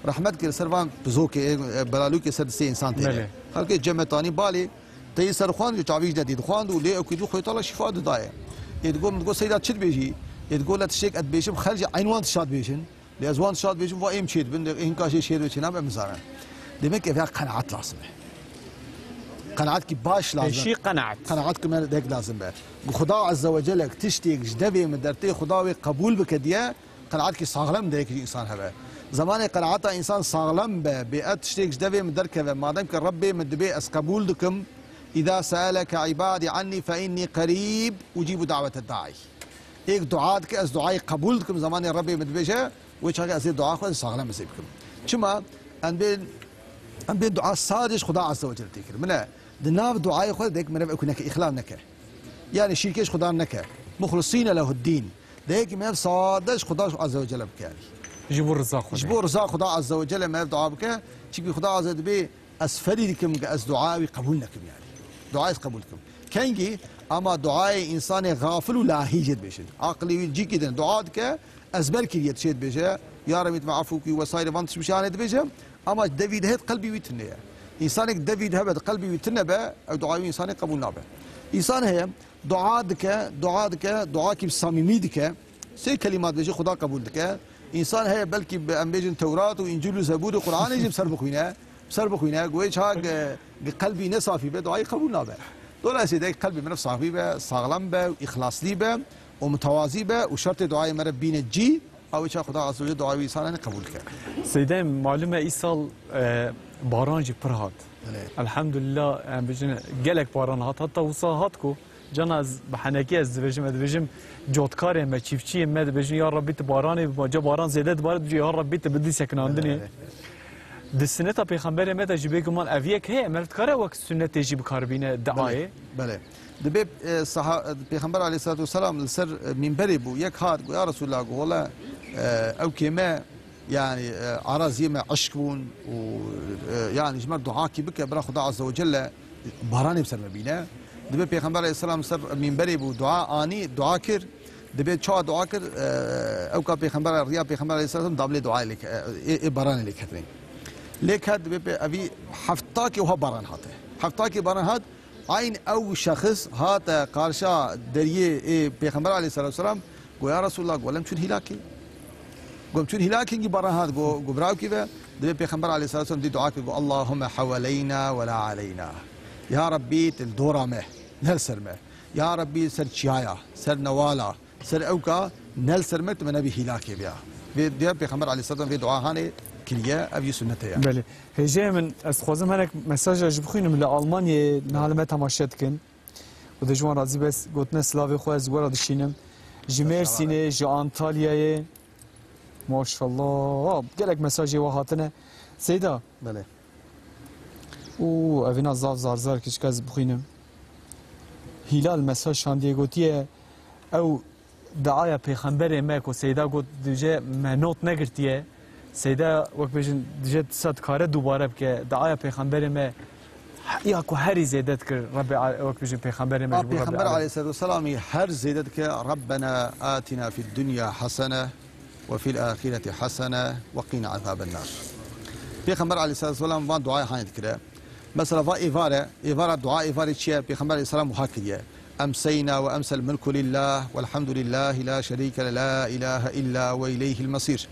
Rehmet kir ser van pizokê, e, belalûkê ser distê însan têne. Belê. Xelkê cemetanî balê, teyî ser xwend û çavî ji dedî dixwand û lê ew kî dû Xwedê Teala şîfa didaye. Ê digot, min digot, Seyda çi dibêjî? Ê digot, le tiştêk ez dibêjim, xelk jî eyn wan tişa dibêjin. Lê ez wan tişa dibêjim, va êm çê dibin, de hinka jê şêr ve çê nabe, em zanin. Demek evya qenaet lazim e. Qenaetkî baş lazim. Pêşî qenaet. Qenaetkî me dek lazim be. Xuda Azze ve Celle tiştêk ji devê min dertê Xuda wê qebûl bike diye, qenaetkî saxlem derek ji însan hebe. Zemanê qenaeta însan saxlem be, bê ez tiştêk ji devê min derkeve, madem ke Rebbê min dibê ez qebûl dikim, "Îza seeleke îbadî annî fe innî qerîb, ucîbu da'wete daî." Êk dua dike, ez duayê qebûl dikim, zemanê Rebbê min dibêje, wê çaxê ez ê dua xwe saxlem ez ê bikim. Çima? Em bên, em bên dua sadece ji Xuda Azze ve Celle tê kirin. Min e, di nav duayê xwe de dek mirev ew neke, îxlas neke. Yani şîrkê ji Xuda neke. Muxlisîne lehuddîn. Dek mirev sade ji Xuda Azze ve Celle bike yani. Ji bo riza Xwedê. Ji bo riza Xuda Azze ve Celle mirev dua bike. Çimkî Xuda Azze dibê ez ferî dikim ke ez dua wî qebûl nekim yani. Dua ez qebûl dikim. Kengî? Ama duayê însanê xafil û lahî jê dibêjin. Aqilê wî cîkî din dua dike, ezber kiriye çê dibêje, "Ya Rebî, tu me efû kî" vesaire van tişt bişanê dibêje, ama devî de hêt qelbî wî tune ye. Însanek devî de hebe, qelbî wî tune be, ew dua wî însanê qebûl nabe. Însan heye, dua dike, dua dike, dua kî bi samîmî dike, sê kelîma dibêje, Xuda qebûl dike. Însan heye, belkî bi, em bêjin Tewrat û Încîl û Zebûr û Quranê jî bi ser bixwîne, bi ser bixwîne, go wê çax, e, qelbî ne safî be, duayê qebûl nabe. Dolayısıyla qelbî meriv safî be, saxlem be, îxlaslî be û mutewazî be û şertê duayê meriv bîne cî, ew çax Xuda Azze ve Celle duayê wî însanan qebûl dike. Seydayê, malum e, îsal, e, baran jî pir hat. Belê. Elhamdulillah, em bêjin gelek baran hat. Heta wisa hat ku cana ez bi henekî ez dibêjim, ez dibêjim cotkarê me, çiftçiyê me dibêjin, "Ya Rabbî, tu baranê bibare, baran zêde dibare", dibêjin, "Ya Rabbî, tu bidî sekinandinê." Belê, belê. Di sineta pêxemberê me de jî bêguman ev yek heye, meriv dikare wek sunnetê jî bikarbîne diayê. Belê, belê. Dibê, e, saha-, Pêxember aleyhissalatu vesselam li ser, e, mînberê bû, yek hat, got, "Ya Resulallah", got, "Wele, e, ew kê me, yani, e, araziyê me eşk bûn û, e, yani, ji me duakî bike, bira Xuda Azze ve Celle baranê bi ser me bîne." Dibê Pêxember aleyhisselam ser mînberê bû, dua anî, dua kir. Dibê çawa dua kir, e, ew ka Pêxember, riya Pêxember aleyhisselam damlê duayê lê ke-, e, ê, ê baranê lê ketinê. Lê ket, dibê pê-, evî heftakê wiha baran hate. Heftakê baran hat, eyn ew şexs hate qarşa deriyê ê Pêxember aleyhissalatu vesselam, got, "Ya Resulallah", got, "lem çûn hîlakê." Got, "Çûn hîlakê, hingî baran hat", got, got, "Birawkî ve." Dibê Pêxember aleyhissalatu vesselam dî dua kir, got, "Allahümme hawaleyna ve la aleyna." Ya Rabbî, tu li dora me, ne li ser me. Ya Rabbî, ser çiyaya, ser newala, ser ewka, ne li ser me, tu me nebî hîlakê biya. Vê diya Pêxember aleyhissalatu vesselam vê dua hanê kiriye, ev jî sunnete ye. Belê. Hêjeyê min, ez dixwazim hinek mesaja jî bixwînim li Almanyayê niha li me temaşe dikin. Xwedê ji wan razî be, gotine silavê xwe ez we re dişînim. Ji Mêrsînê, ji Antalyayê. Maşallah. Gelek mesajê we hatine. Seyda. Belê. Û evîna zaf zar zar kiçik ez bixwînim. Hîlal mesaj şandiye, gotiye, ew Diaya Pêxemberê me ku Seyda got dije me not negirtiye. Seyda wek bêjin dije disa dikare dubare bike. Diaya Pêxemberê me ya ku herî zêde dikir Rebbê a-, wek bêjin Pêxemberê me A ji bo Rebbê Pêxember alem. Aleyhissalatu vesselamî her zêde dike, "Rabbena atina fid dunya hasene ve fil ahireti hasene ve qina azaben nar." Pêxember aleyhissalatu vesselam van duaya hanê dikire. Mesela va êvar e, êvara dua êvarê çi ye? Pêxember aleyhisselam wiha kiriye. Emseyna ve emsel mulku lillah, velhamdulillahi la şerîke le, la ilahe illa ve ileyhil mesîr.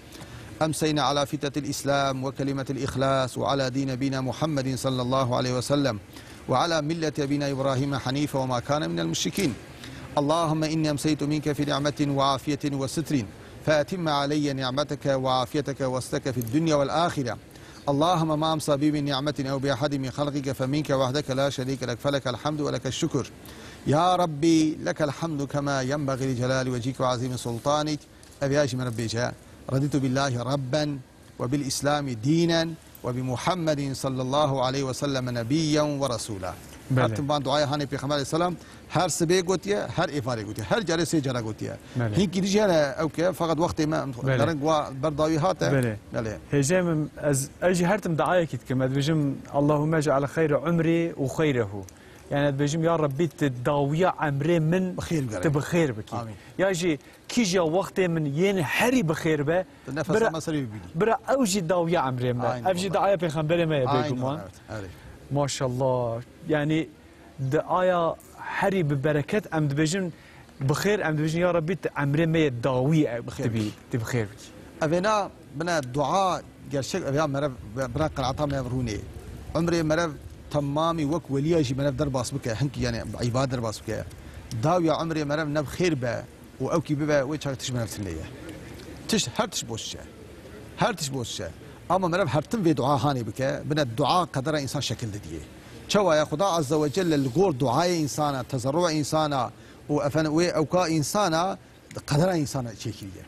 Emseyna ala fitretil Islam ve kelimetil ihlas ve ala dîn nebîna Muhammedin sallallahu aleyhi ve sellem ve ala milleti ebîna İbrahîme hanîfe ve ma kâne minel muşrikîn. Allahümme inni emseytu minke fi ni'metin ve afiyetin ve sitrin. Fe etimme aleyye ni'meteke ve afiyeteke ve sitreke fid dunya vel ahire. اللهم ما أمسى بي من نعمة أو بأحد من خلقك فمنك وحدك لا شريك لك، فلك الحمد ولك الشكر. يا ربي، لك الحمد كما ينبغي لجلال وجهك وعظيم سلطانك. Ev ya jî me re bêje. Raditu billahi rabben ve bil islami dînen ve bi Muhammedin sallallahu aleyhi ve sellem nebiyyen ve resûla. Belê. Her tim van duaya hanê Pêxember aleyhisselam her sibê gotiye, her êvarê gotiye. Her carê sê cara gotiye. Belê. Hinkî dijî hene ew ke, feqet wextê me Belê. Derin wa ber dawî hate. Belê. Belê. Hêjayê min, ez, ez jî her tim duayekî dikim. Ez dibêjim, "Allahümme ec'al xeyre umri u xeyrehu." Yani ez dibêjim, "Ya Rabbî, tu dawiya emrê min Bi xêr bigere. Tu bi xêr bikî." Amîn. Ya jî kîja wextê min yên herî bi xêr be, Tu nefesa bira, me serê bibînî. Bira ew jî dawiya emrê me. Aynen Ev jî wala. Duaya Pêxemberê me ye Aynen bêguman. Wala, evet, evet. Maşallah. Yani duaya herî bi bereket em dibêjin, bi xêr em dibêjin, ya Rabbî, tu emrê me yê dawî ew Bi xêr tibî, bikî. Tu bi xêr bikî. Evêna bine dua gerçek ev ya mere bira qenaata me rûnê. Umrê mere temamî wek weliya jî mere derbas bike, hinkî yani îbadet derbas bike. Dawiya umrê mere ne bi xêr be û ew kî bibe wê çaxê tişt mere tune ye. Tişt, her tişt boş e. Her tişt boş e. Ama mere her tim vê dua hanê bike, bine dua qedera însan şekil didiyê. Çawa ya Xuda Azze ve Celle li gor duayê însana, tezerrûa însana û efendim wê ewka însana qedera însana çêkiriye.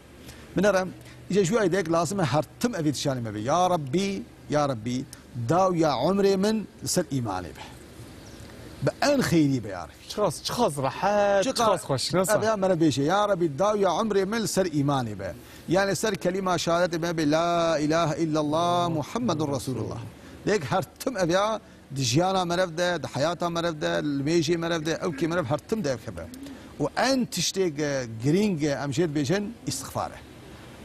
Binere, îca ji wî aydek lazim e her tim evê tişanê me be. Ya Rabbî, ya Rabbî, dawiya umrê min li ser îmanê be. Bi en xeyrî be ya Rabbî. Çiqas, çiqas rehet, Çiqas çiqas xweş, ne sah. Ev ya mere bêje, ya Rabbî, dawiya umrê min li ser îmanê be. Yani ser kelîma şehadetê me be, la ilahe illallah Muhammedun Resulullah. Lêk her tim ev ya Di jiyana merev de, di heyata merev de, li mêjê merev de, ewkê merev her tim de ev hebe. Û en tiştê ge-, girîng em jê dibêjin, îstixfar e.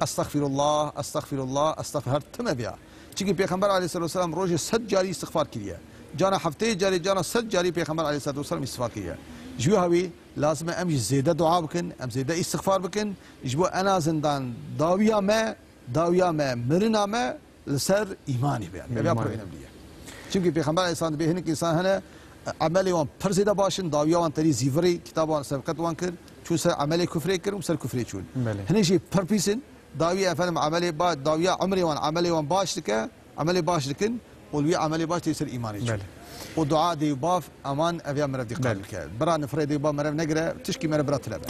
Estexfirullah, estexfirullah, estexfir-, her tim ev ya. Çimkî Pêxember aleyhisselatu vesselam rojê sed carî îstixfar kiriye. Cana hefteyê carî, cana sed carî Pêxember aleyhisselatu vesselam îstixfar kiriye. Ji wî hawî lazim e em jî zêde dua bikin, em zêde îstixfar bikin. Ji bo en azından dawiya me, dawiya me, mirina me, li ser îmanê be, yani. Ev ya Îmanê. Pir önemli ye. Çimkî Pêxember aleyhisselam dibê hinek însan hene, emelê wan pir zêde baş in, dawiya wan terî zîvirî, kitaba wan sebqet wan kir, çûn ser emelê kufrê kir û ser kufrê çûn. Belê. Hinek jî pir pîs in, dawiyê efendim emelê ba-, dawiya umrê wan, emelê wan baş dike, emelê baş dikin û li wî emelê baş tê ser îmanê çûn. Belê. Û dua dê û bav, Aman ev ya merev dîqat Belê. Bike. Bira nifrê dê ba merev negire, tişkî merev bira tune be.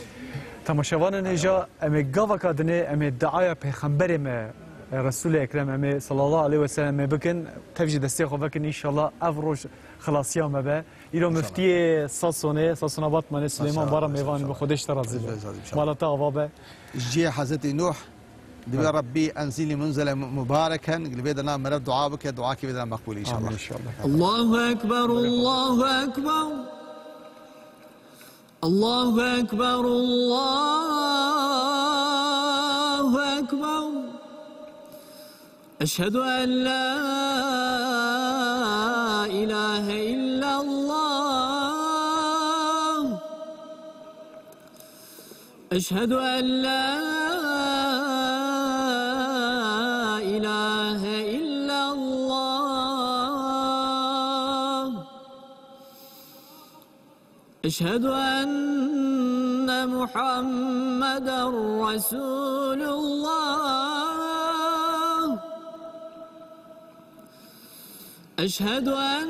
Temaşevanên hêja, em ê gavaka dinê, em ê duaya Pêxemberê me, e, Resûlê Ekrem, em ê sallallahu aleyhi ve sellem ê bikin, tev jî destê xwe vekin, înşallah ev roj xilasiya me be. Înşallah. Îro miftiyê Sasonê, Sasona Batmanê, Süleyman Maşallah, Bara Mêvanî, bi maşallah. Xwedê ji te razî be. Maşallah, inşallah. Mala te ava be. Ji cihê Hezretî Nuh, Divê Rabbî enzîlî munzele mubaraken, li vê dina meriv dua bike, dua kê vê dina meqbûl înşallah. Amîn înşallah. Allahu Ekber, Allahu Ekber. Allahu Ekber, Allahu Ekber. Eşhedü en la ilahe illallah. أشهد أن لا إله إلا الله. أشهد أن محمدا رسول الله. أشهد أن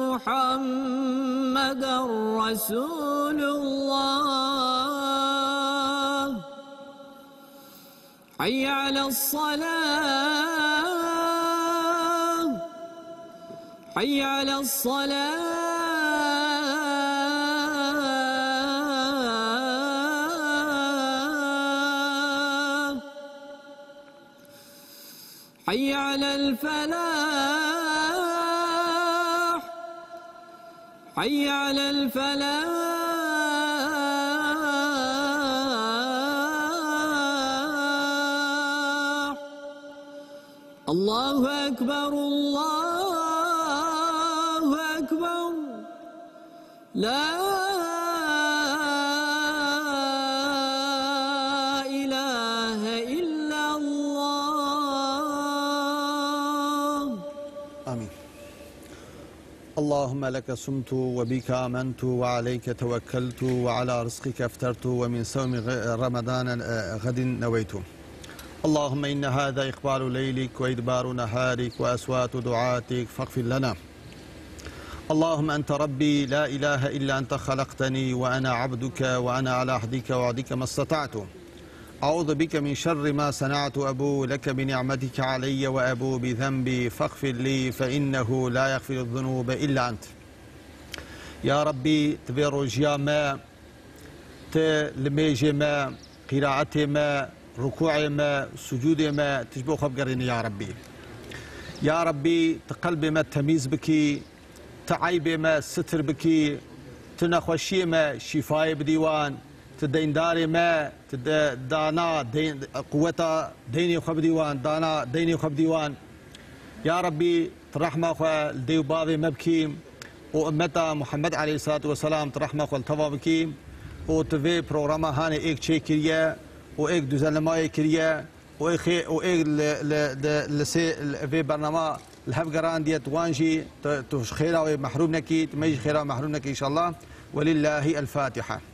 محمدا رسول الله. حي على الصلاة. حي على الصلاة. حي على الفلاح. حي على الفلاح. الله أكبر، الله أكبر. لا إله إلا الله. آمين. اللهم لك صمت وبك آمنت وعليك توكلت وعلى رزقك أفطرت ومن صوم غ-، رمضان، آه، غد نويت. اللهم إن هذا إقبال ليلك وإدبار نهارك وأصوات دعاتك فاغفر لنا. اللهم أنت ربي لا إله إلا أنت خلقتني وأنا عبدك وأنا على عهدك ووعدك ما استطعت. أعوذ بك من شر ما صنعت، أبوء لك بنعمتك علي وأبوء بذنبي فاغفر لي فإنه لا يغفر الذنوب إلا أنت. Ya Rabbî, tu vê rojiya me, tu limêjê me, qîraetê me, rukûê me, sucûdê me, tu ji bo xwe bigerîne ya Rabbî. Ya Rabbî, tu qelbê me temîz bikî, tu eybê me sitir bikî, tu nexweşiyê me şîfayê bidî wan, tu deyndarê me, tu de-, dana deyn-, quweta deynê xwe bidî wan, dana deynê xwe bidî wan. Ya Rabbî, tu rehma xwe li dê û bavê me bikî û ummeta Muhammed aleyhissalatu vesselam tu rehma xwe li teva bikî û tu vê programa hanê êk çêkiriye û êk düzenlemayê kiriye û êk xê-, û êk li, li, li, li sê, li vê bernama li hev gerandiye, tu wan jî tu, tu ji xêra wê mehrûm nekî, tu me jî xêra mehrûm nekî înşallah. Welillahî el Fatiha.